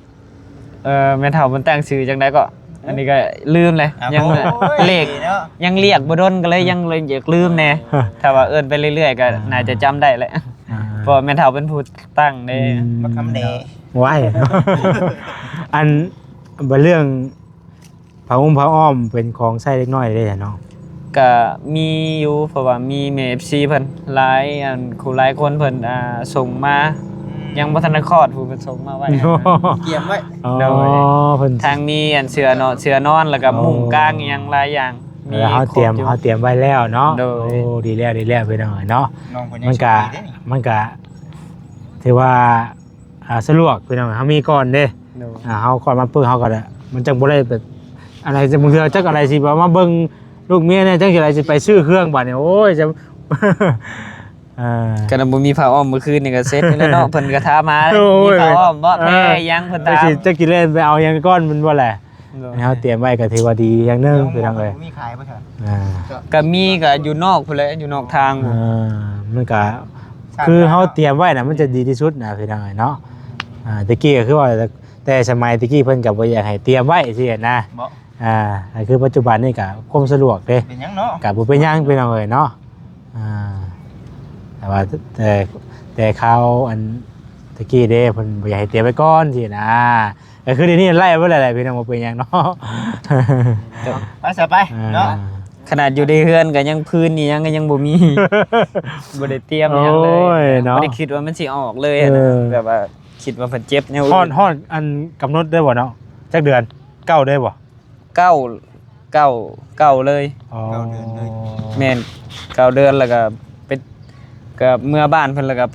ເອີ ແມ່ເຖົ້າເພິ່ນຕັ້ງຊື່ຈັ່ງໃດເກາະ? ອັນນີ້ກໍລືມແລ້ວ ຍັງ ໂອ້ຍ ເລກເນາະ ຍັງລຽກບໍ່ດົນ ກໍເລີຍຍັງ ເອີ ຢາກລືມແດ່ ເອີ ຖ້າວ່າເອີ້ນໄປເລື້ອຍໆ ກໍ ອ່າ ໜ້າຈະຈຳໄດ້ແຫຼະ ອ່າ ເພາະວ່າແມ່ເຖົ້າເປັນຜູ້ຕັ້ງເດ້ ອືມ ບັກຄຳເດ ວ້າຍ ອັນ ບັດເລື່ອງຜ້າຫົ່ມຜ້າອ້ອມ ເປັນຂອງໃຊ້ເດັກນ້ອຍເດ້ເນາະ ກະມີຢູ່ ເພາະວ່າມີແມ່ເອັຟຊີເພິ່ນຫຼາຍ ອັນ ຄູຫຼາຍຄົນເພິ່ນ ອ່າ ສົ່ງມາ ອືມ ຍັງບໍ່ທັນໄດ້ຄອດ ຜູ້ເພິ່ນສົ່ງມາໄວ້ ກຽມໄວ້ ອໍ ໂດຍ ເພິ່ນ ທາງມີອັນເສື້ອເນາະ ເສື້ອນອນ ແລ້ວກໍ ອໍ ມຸ້ງກາງ ອີ່ຫຍັງຫຼາຍຢ່າງ ມີ ແລ້ວເຮົາຕຽມ ຄົບຢູ່ ເຮົາຕຽມໄວ້ແລ້ວເນາະ ໂດຍ ໂອ້ ດີແລ້ວ ດີແລ້ວ ພີ່ນ້ອງເອີຍເນາະ ມັນກະ ມັນກະຖືວ່າ ອ່າ ສະດວກ ພີ່ນ້ອງ ເຮົາມີກ່ອນເດ້ ໂດຍ ອ່າ ເຮົາຄອດມາປຶບ ເຮົາກໍໄດ້ ມັນຈັ່ງບໍ່ໄດ້ແບບ ອັນໃດ ບາງເທື່ອຈັກອັນໃດຊິແບບມາເບິ່ງລູກເມຍແດ່ ຈັກຊິໄດ້ຊິໄປຊື້ເຄື່ອງບາດນີ້ ໂອ້ຍ ຈະ ເອີ ຂະໜາດບໍ່ມີຜ້າອ້ອມມື້ຄືນນີ້ກໍເສັດຢູ່ແລ້ວເນາະ ເພິ່ນກໍຖາມຫາ ໂອ້ຍ ມີຜ້າອ້ອມບໍ່ ເອີ ແພຫຍັງ ເພິ່ນຖາມ ຈັກຊິ ຈັກຊິແລ່ນໄປເອົາຫຍັງກ່ອນ ແມ່ນບໍ່ແຫຼະ ໂດຍ ເຮົາຕຽມໄວ້ກໍຖືວ່າດີຢ່າງໜຶ່ງ ພີ່ນ້ອງເອີຍ ບໍ່ມີຂາຍບໍ່ຊະ ອ່າ ກໍມີ ກໍຢູ່ນອກພຸ້ນແຫຼະ ຢູ່ນອກທາງ ອ່າ ມັນກໍ ຄືເຮົາຕຽມໄວ້ນະ ມັນຈະດີທີ່ສຸດນະ ພີ່ນ້ອງເອີຍເນາະ ອ່າ ແຕ່ກີ້ກໍຄືວ່າ ແຕ່ສະໄໝແຕ່ກີ້ເພິ່ນກໍບໍ່ຢາກໃຫ້ຕຽມໄວ້ຊີ້ນະ ບໍ່ ອ່າ ກໍຄືປັດຈຸບັນນີ້ກໍຄວາມສະດວກເດ້ ເປັນຫຍັງເນາະ ກໍບໍ່ເປັນຫຍັງ ພີ່ນ້ອງເອີຍເນາະ ອ່າ ແຕ່ວ່າ ແຕ່ ແຕ່ຄາວອັນແຕ່ກີ້ເດ້ ເພິ່ນບໍ່ຢາກໃຫ້ຕຽມໄວ້ກ່ອນຊີ້ນະ ກໍຄືດຽວນີ້ໄລ່ໄວ້ແລ້ວແຫຼະ ພີ່ນ້ອງ ບໍ່ເປັນຫຍັງເນາະ ໄປຊະໄປເນາະ ອ່າ ຂະໜາດຢູ່ໃນເຮືອນກໍຍັງພື້ນອີ່ຫຍັງກໍຍັງບໍ່ມີ ບໍ່ໄດ້ຕຽມຫຍັງເລີຍ ໂອ້ຍເນາະ ບໍ່ໄດ້ຄິດວ່າມັນຊິອອກເລີຍ ເອີ ນະ ແບບວ່າຄິດວ່າເພິ່ນເຈັບແນວອື່ນ ຮອດ ຮອດອັນກຳນົດໄດ້ບໍ່ເນາະ ຈັກເດືອນ ເກົ້າໄດ້ບໍ່? ເກົ້າ ເກົ້າ ເກົ້າເລີຍ ອໍ ເກົ້າເດືອນເລີຍ ແມ່ນ ເກົ້າເດືອນ ແລ້ວກໍໄປ ກໍເມືອບ້ານເພິ່ນ ແລ້ວກໍ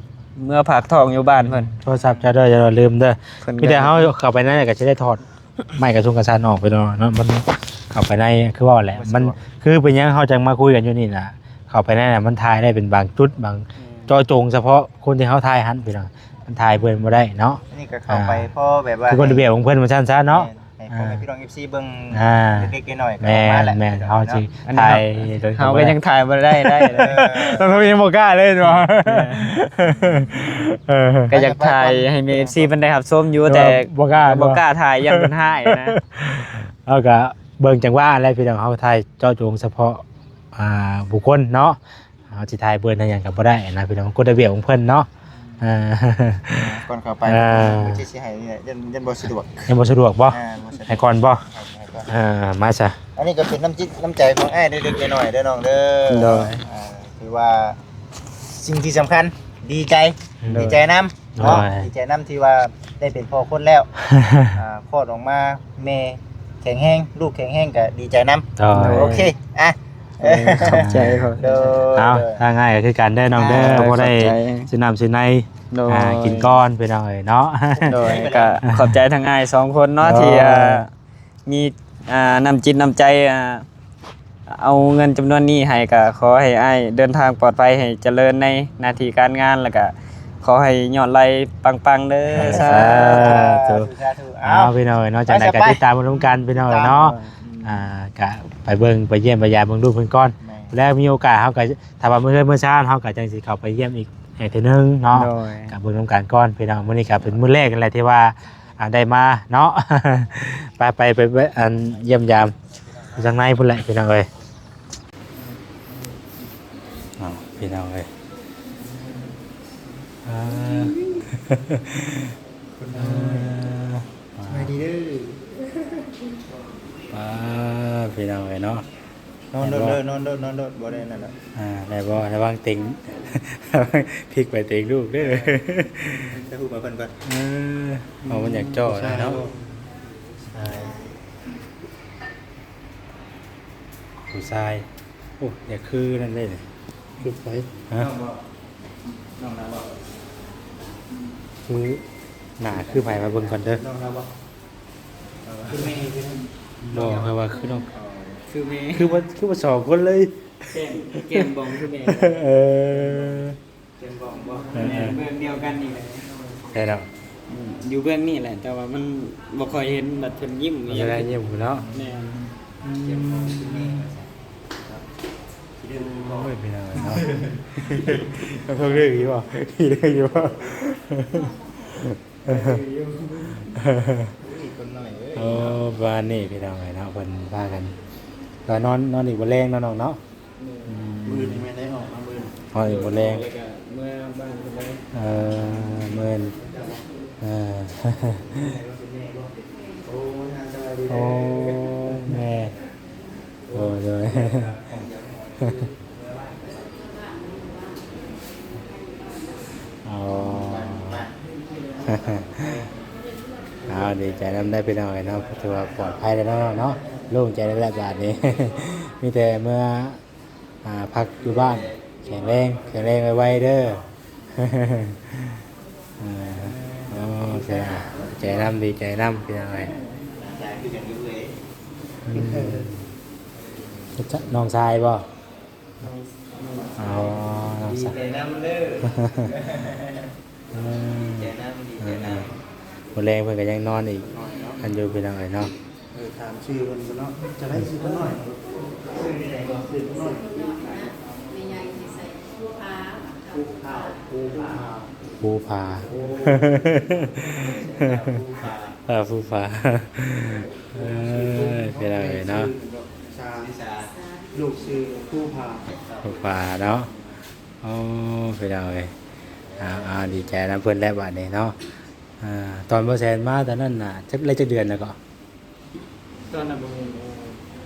ເມືອຝາກທ້ອງຢູ່ບ້ານເພິ່ນ ໂທລະສັບເຈົ້າເດີ ຢ່າລືມເດີ ມີແຕ່ເຮົາເຂົ້າໄປໃນກໍຊິໄດ້ຖອດໄມ້ກະຊຸງກະສັນອອກໄປເນາະ ເນາະ ມັນເຂົ້າໄປໃນ ຄືເວົ້າແຫຼະ ມັນ ຄືເປັນຫຍັງເຮົາຈັ່ງມາຄຸຍກັນຢູ່ນີ້ນະ ເຂົ້າໄປໃນນະ ມັນຖ່າຍໄດ້ເປັນບາງຈຸດ ບາງ ເຈາະຈົງສະເພາະຄົນທີ່ເຮົາຖ່າຍຫັ້ນ ພີ່ນ້ອງ ມັນຖ່າຍເພິ່ນບໍ່ໄດ້ເນາະ ອັນນີ້ກໍເຂົ້າໄປ ອ່າ ພໍແບບວ່າ ຄືກົດລະບຽບຂອງເພິ່ນວ່າຊັ້ນຊະເນາະ ແມ່ນ ໃຫ້ພໍ່ແມ່ພີ່ນ້ອງເອັຟຊີເບິ່ງ ອ່າ ເລັກໆນ້ອຍໆກໍອອກມາແຫຼະ ແມ່ນ ເຮົາຊິຖ່າຍ ເຮົາກໍຍັງຖ່າຍບໍ່ໄດ້ ໄດ້ເລີຍ ເອີ ຕ້ອງ ຕ້ອງຍັງບໍ່ກ້າເລີຍວ່າ ເອີ ກໍຢາກຖ່າຍໃຫ້ແມ່ເອັຟຊີເພິ່ນໄດ້ຮັບຊົມຢູ່ ແຕ່ບໍ່ກ້າ ບໍ່ກ້າຖ່າຍ ຢ້ານເພິ່ນຮ້າຍນະ ເຮົາກໍເບິ່ງຈັງຫວະແຫຼະ ພີ່ນ້ອງ ເຮົາຖ່າຍເຈາະຈົງສະເພາະ ອ່າ ບຸກຄົນເນາະ ເຮົາຊິຖ່າຍເພິ່ນຫຍັງກໍບໍ່ໄດ້ນະ ພີ່ນ້ອງ ກົດລະບຽບຂອງເພິ່ນເນາະ ອ່າ ກ່ອນເຂົ້າໄປ ອ່າ ເພິ່ນຊິໃຫ້ນີ້ແຫຼະ ຢ້ານ ຢ້ານບໍ່ສະດວກ ຍັງບໍ່ສະດວກບໍ່? ອ່າ ບໍ່ສະດວກ ໃຫ້ກ່ອນບໍ່? ໃຫ້ ໃຫ້ກ່ອນ ອ່າ ມາຊະ ອັນນີ້ກໍເປັນນ້ຳຈິດນ້ຳໃຈຂອງອ້າຍເລັກໆນ້ອຍໆເດີນ້ອງເດີ ໂດຍ ອ່າ ຖືວ່າສິ່ງທີ່ສຳຄັນ ດີໃຈ ໂດຍ ດີໃຈນຳ ເນາະ ໂດຍ ດີໃຈນຳທີ່ວ່າໄດ້ເປັນພໍ່ຄົນແລ້ວ ອ່າ ຄອດອອກມາແມ່ແຂງແຮງ ລູກແຂງແຮງກໍດີໃຈນຳ ໂດຍ ໂອເຄ ອ່ະ ເອີ ຂອບໃຈ ຂອບໃຈ ໂດຍ ເອົາ ໂດຍ ທາງອ້າຍກໍຄືກັນເດີນ້ອງເດີ ອ່າ ພໍໄດ້ ຂອບໃຈ ຊື້ນ້ຳຊື້ໃນ ໂດຍ ອ່າ ກິນກ່ອນ ພີ່ນ້ອງເອີຍເນາະ ໂດຍ ກໍຂອບໃຈທາງອ້າຍສອງຄົນເນາະ ໂດຍ ທີ່ ອ່າ ມີ ອ່າ ນ້ຳຈິດນ້ຳໃຈ ອ່າ ເອົາເງິນຈຳນວນນີ້ໃຫ້ ກໍຂໍໃຫ້ອ້າຍເດີນທາງປອດໄພ ໃຫ້ຈະເລີນໃນໜ້າທີ່ການງານ ແລ້ວກໍຂໍໃຫ້ຍອດໄລ່ປັງໆເດີ ສາທຸ ສາທຸ ສາທຸ ເອົາ ພີ່ນ້ອງເອີຍເນາະ ຈັ່ງໃດກໍຕິດຕາມເບິ່ງນຳກັນ ພີ່ນ້ອງເອີຍເນາະ ອ່າ ກໍໄປເບິ່ງໄປຢ້ຽມໄປຢາມເບິ່ງລູກເພິ່ນກ່ອນ ແລ້ວມີໂອກາດເຮົາກໍ ຖ້າວ່າມື້ເຮືອນມື້ຊານເຮົາກໍຈັ່ງຊິເຂົ້າໄປຢ້ຽມອີກໃຫ້ເທື່ອໜຶ່ງເນາະ ກໍເບິ່ງນຳກັນກ່ອນ ພີ່ນ້ອງ ມື້ນີ້ກໍເປັນມື້ແລກນັ້ນແຫຼະທີ່ວ່າ ອ່າ ໄດ້ມາເນາະ ໄປ ໄປ ໄປ ໄປ ອັນ ຢ້ຽມຢາມຢູ່ທາງໃນພຸ້ນແຫຼະ ພີ່ນ້ອງເອີຍ ເອົາ ພີ່ນ້ອງເອີຍ ອ່າ ອ່າ ສະບາຍດີເດີ ອ່າ ພີ່ນ້ອງເອີຍເນາະ ນອນໂດດເດີ ນອນໂດດ ນອນໂດດ ບໍ່ໄດ້ນັ້ນດອກ. ອ່າ ໄດ້ບໍ່? ລະວັງເຕັງ ລະວັງພິກໄປເຕັງລູກເດີ. ຈະຮູ້ມາເພິ່ນກ່ອນ. ເອີ ເອົາມັນຢາກຈໍ້ແລ້ວເນາະ. ຜູ້ຊາຍ ຜູ້ຊາຍ. ໂອ້ ຢາກຄືນັ້ນເດ້. ຄືໃຜ? ຮະ? ນ້ອງບໍ່? ນ້ອງລາວບໍ່? ຄື ໜ້າຄືໃຜ? ມາເບິ່ງກ່ອນເດີ. ນ້ອງລາວບໍ່? ຄືແມ່ຄື ບໍ່ ຂ້ອຍວ່າຄືນ້ອງ ຄືແມ່ ຄືວ່າ ຄືວ່າສອງຄົນເລີຍ. ແກ້ມ ແກ້ມບອງຄືແມ່. ເອີ ແກ້ມບອງບໍ່? ເອີ ແມ່ນເບື້ອງດຽວກັນນີ້ແຫຼະ. ແມ່ນເນາະ. ອືມ ຢູ່ເບື້ອງນີ້ແຫຼະ ແຕ່ວ່າມັນບໍ່ຄ່ອຍເຫັນ ບັດເພິ່ນຍິ້ມອີ່ຫຍັງ ແສດງຍິ້ມເນາະ. ແມ່ນ ອືມ ແກ້ມບອງຄືແມ່. ໂອ້ຍ ພີ່ນ້ອງເອີຍເນາະ ເຂົາເລີຍຢູ່ບໍ່? ເລີຍຢູ່ບໍ່? ໂອ້ ປະມານນີ້ພີ່ນ້ອງເອີຍເນາະ ເພິ່ນພາກັນ ກໍນອນ ນອນອີກບໍ່ແລງເນາະນ້ອງເນາະ. ອືມ ມື້ອື່ນແມ່ນໄດ້ອອກມາມື້ອື່ນ ນອນອີກບໍ່ແລງ ແລ້ວກໍເມືອບ້ານເພິ່ນເລີຍ. ເອີ ມື້ອື່ນ ເອີ ໂອ້ ແມ່ ໂດຍ ໂດຍ ອໍ ເອົາ ດີໃຈນຳໄດ໋ພີ່ນ້ອງເອີຍເນາະ ຖືວ່າປອດໄພແລ້ວເນາະ ໂລ່ງໃຈແລ້ວບາດນີ້ ມີແຕ່ເມືອ ອ່າ ພັກຢູ່ບ້ານ ແຂງແຮງ ແຂງແຮງໄວໆເດີ. ເອີ ໂອ້ ໃຈນຳ ດີໃຈນຳພີ່ນ້ອງເອີຍ. ອືມ ນ້ອງຊາຍບໍ່? ອໍ ນ້ອງຊາຍ ດີໃຈນຳເດີ. ອືມ ດີໃຈນຳ ດີໃຈນຳ. ມື້ແລງເພິ່ນກໍຍັງນອນອີກ ນອນເນາະ ອັນຢູ່ພີ່ນ້ອງເອີຍເນາະ. ເອີ ຖາມຊື່ເພິ່ນກ່ອນເນາະ ຈະໄດ້ຊື່ເພິ່ນໜ້ອຍ ຊື່ໃດກໍຊື່ເພິ່ນໜ້ອຍ. ແມ່ໃຫຍ່ຊິໃສ່ພູຜາ ພູຜາ ພູຜາ ພູຜາ ພູຜາ ເອີ ພູຜາ. ເອີ ພີ່ນ້ອງເອີຍເນາະ ຊື່ສາ ລູກຊື່ພູຜາ ພູຜາເນາະ. ໂອ້ ພີ່ນ້ອງເອີຍ ອ່າ ອ່າ ດີໃຈນຳເພິ່ນແຫຼະບາດນີ້ເນາະ. ອ່າ ຕອນບໍ່ແຊນມາຕອນນັ້ນນະ ຈັກ ໄດ້ຈັກເດືອນແລ້ວກໍ? ຕອນນັ້ນບໍ່ຮູ້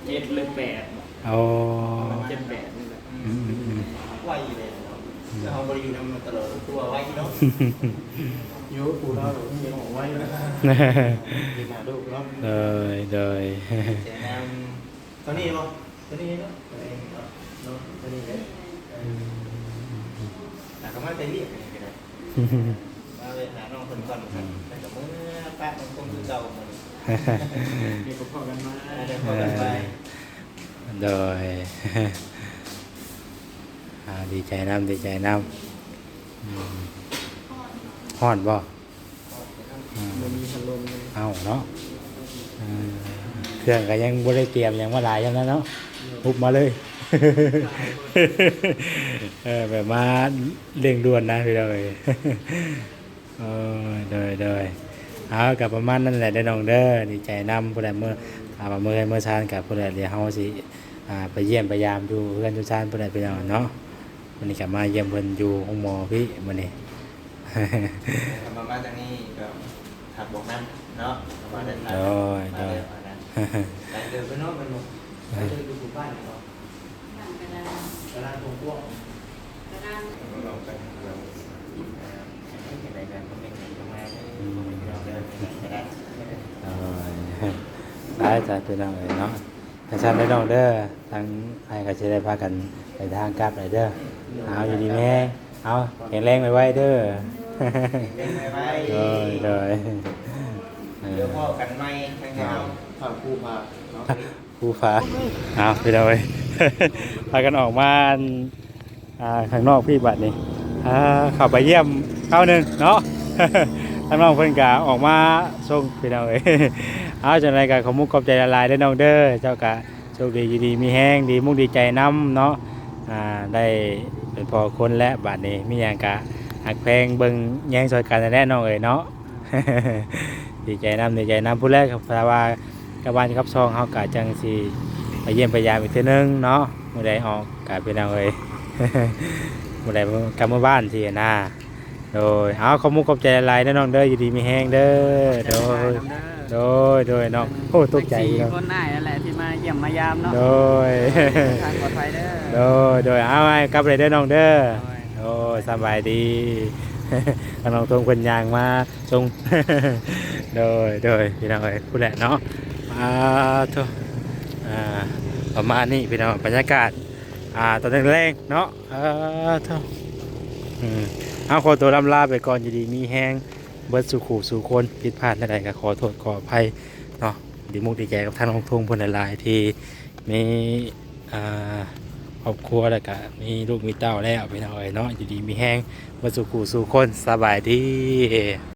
ເຈັດຫຼືແປດ. ໂອ້ ປະມານເຈັດແປດນີ້ແຫຼະ. ອືມ ອືມ ອືມ ໄວຢູ່ເດ້ ແຕ່ເຮົາບໍ່ໄດ້ຢູ່ນຳມັນຕະຫຼອດ ຄືວ່າໄວເນາະ. ຢູ່ຜູ້ລາວນີ້ອອກໄວນະ ເຫັນໜ້າລູກເນາະ. ໂດຍ ໂດຍ ແຊນຳ ຕົວນີ້ບໍ່? ຕົວນີ້ເນາະ ຕົວນີ້ເນາະ ຕົວນີ້ເດ້. ເອີ ແລ້ວກໍມາແຕ່ວຽກນີ້ກໍໄດ້ ມາແວະຫານ້ອງເພິ່ນກ່ອນ ອືມ ແລ້ວກໍເມືອປະນ້ອງຄົງຄືເກົ່າ. ມື້ນີ້ໄດ້ພໍ້ກັນໃໝ່ ໄດ້ພໍ້ກັນໃໝ່. ໂດຍ ອ່າ ດີໃຈນຳ ດີໃຈນຳ. ອືມ ຮ້ອນບໍ່? ອືມ ບໍ່ມີພັດລົມເລີຍ ເອົ້າເນາະ. ເອີ ເຄື່ອງກໍຍັງບໍ່ໄດ້ກຽມຫຍັງມາຫຼາຍສ່ຳນັ້ນເນາະ ໂດຍ ຮຸບມາເລີຍ. ເອີ ແບບມາເລັ່ງດ່ວນນະພີ່ນ້ອງເອີຍ. ໂອ້ຍ ໂດຍ ໂດຍ ເອົາ ກໍປະມານນັ້ນແຫຼະເດີນ້ອງເດີ ດີໃຈນຳ. ຜູ້ໃດເມືອ ຖ້າວ່າເມືອເຮືອນເມືອຊານກໍຜູ້ໃດ ດຽວເຮົາຊິ ອ່າ ໄປຢ້ຽມໄປຢາມຢູ່ເຮືອນຢູ່ຊານຜູ້ໃດ ພີ່ນ້ອງເນາະ. ມື້ນີ້ກໍມາຢ້ຽມເພິ່ນຢູ່ໂຮງໝໍພີ້ມື້ນີ້. ຖ້າມາ ມາທາງນີ້ກໍຮັກບອກນຳເນາະ ມາເດີນທາງ ໂດຍ ມາເດີນທາງ ໂດຍ ໄກເຕີບເນາະ ມັນບໍ່ໄກເຕີບ ຢູ່ບ້ານເນາະ ບ້ານກະດານ ກະດານກວ້າງ ກະດານ ອືມ ໄດ້ ສາທຸ ພີ່ນ້ອງເອີຍເນາະ. ຈັ່ງຊັ້ນເດີນ້ອງເອີຍເນາະ ຈັ່ງຊັ້ນເດີນ້ອງເດີ ທາງອ້າຍກໍຊິໄດ້ພາກັນເດີນທາງກັບແລ້ວເດີ. ເອົາ ຢູ່ດີມີແຮງ ເອົາ ແຂງແຮງໄວໆເດີ. ແຂງແຮງໄວໆ ໂດຍ ໂດຍ ເອີ ດຽວພໍ້ກັນໃໝ່ທາງເຮົາ ທາງພູຜາເນາະ ພູຜາ. ເອົາ ພີ່ນ້ອງເອີຍ ພາກັນອອກມາ ອ່າ ຂ້າງນອກພີ້ບາດນີ້ ອ່າ ເຂົ້າໄປຢ້ຽມຄາວໜຶ່ງເນາະ. ທາງນ້ອງເພິ່ນກະອອກມາສົ່ງ ພີ່ນ້ອງເອີຍ. ເອົາ ຈັ່ງໃດກະຂອບມຸກຂອບໃຈຫຼາຍໆເດີນ້ອງເດີ ເຈົ້າກະໂຊກດີ ຢູ່ດີມີແຮງ ດີມຸກດີໃຈນຳເນາະ. ອ່າ ໄດ້ເປັນພໍ່ຄົນແລ້ວ ບາດນີ້ມີຫຍັງກະຮັກແພງເບິ່ງແຍງຊ່ອຍກັນນັ້ນແຫຼະນ້ອງເອີຍເນາະ. ດີໃຈນຳ ດີໃຈນຳ ພຸ້ນແຫຼະ ຖ້າວ່າກັບບ້ານກັບຊ່ອງ ເຮົາກະຈັ່ງຊິໄປຢ້ຽມໄປຢາມອີກເທື່ອໜຶ່ງເນາະ. ມື້ໃດອອກກະ ພີ່ນ້ອງເອີຍ ມື້ໃດກັບເມືອບ້ານຊີ້ນະ. ໂດຍ ເອົາ ຂອບມຸກຂອບໃຈຫຼາຍໆເດີນ້ອງເດີ ຢູ່ດີມີແຮງເດີ. ໂດຍ ໂດຍ ໂດຍເນາະ. ໂອ້ ຕົກໃຈ ທັງສີ່ ເນາະ ຄົນອ້າຍນັ້ນແຫຼະທີ່ມາຢ້ຽມມາຢາມເນາະ. ໂດຍ ເດີນທາງປອດໄພເດີ. ໂດຍ ໂດຍ ເອົາ ອ້າຍກັບເລີຍເດີນ້ອງເດີ. ໂດຍ ໂອ້ຍ ສະບາຍດີ. ທາງນ້ອງທົງເພິ່ນຍ່າງມາສົ່ງ. ໂດຍ ໂດຍ ພີ່ນ້ອງເອີຍ ພຸ້ນແຫຼະເນາະ. ອ່າ ໂທ້ ອ່າ ປະມານນີ້ພີ່ນ້ອງ ບັນຍາກາດ ອ່າ ຕອນແລງໆເນາະ. ເອີ ໂທ້ ອືມ ເອົາ ຂໍຕົວລ່ຳລາໄປກ່ອນ ຢູ່ດີມີແຮງເບິດສູ່ຄູ່ສູ່ຄົນ. ຜິດພາດແນວໃດກໍຂໍໂທດຂໍອະໄພເນາະ. ດີມຸກດີໃຈກັບທາງນ້ອງທົງເພິ່ນຫຼາຍໆ ທີ່ມີ ອ່າ ຄອບຄົວ ແລ້ວກະມີລູກມີເຕົ້າແລ້ວ ພີ່ນ້ອງເອີຍເນາະ. ຢູ່ດີມີແຮງເບິດສູ່ຄູ່ສູ່ຄົນ. ສະບາຍດີ.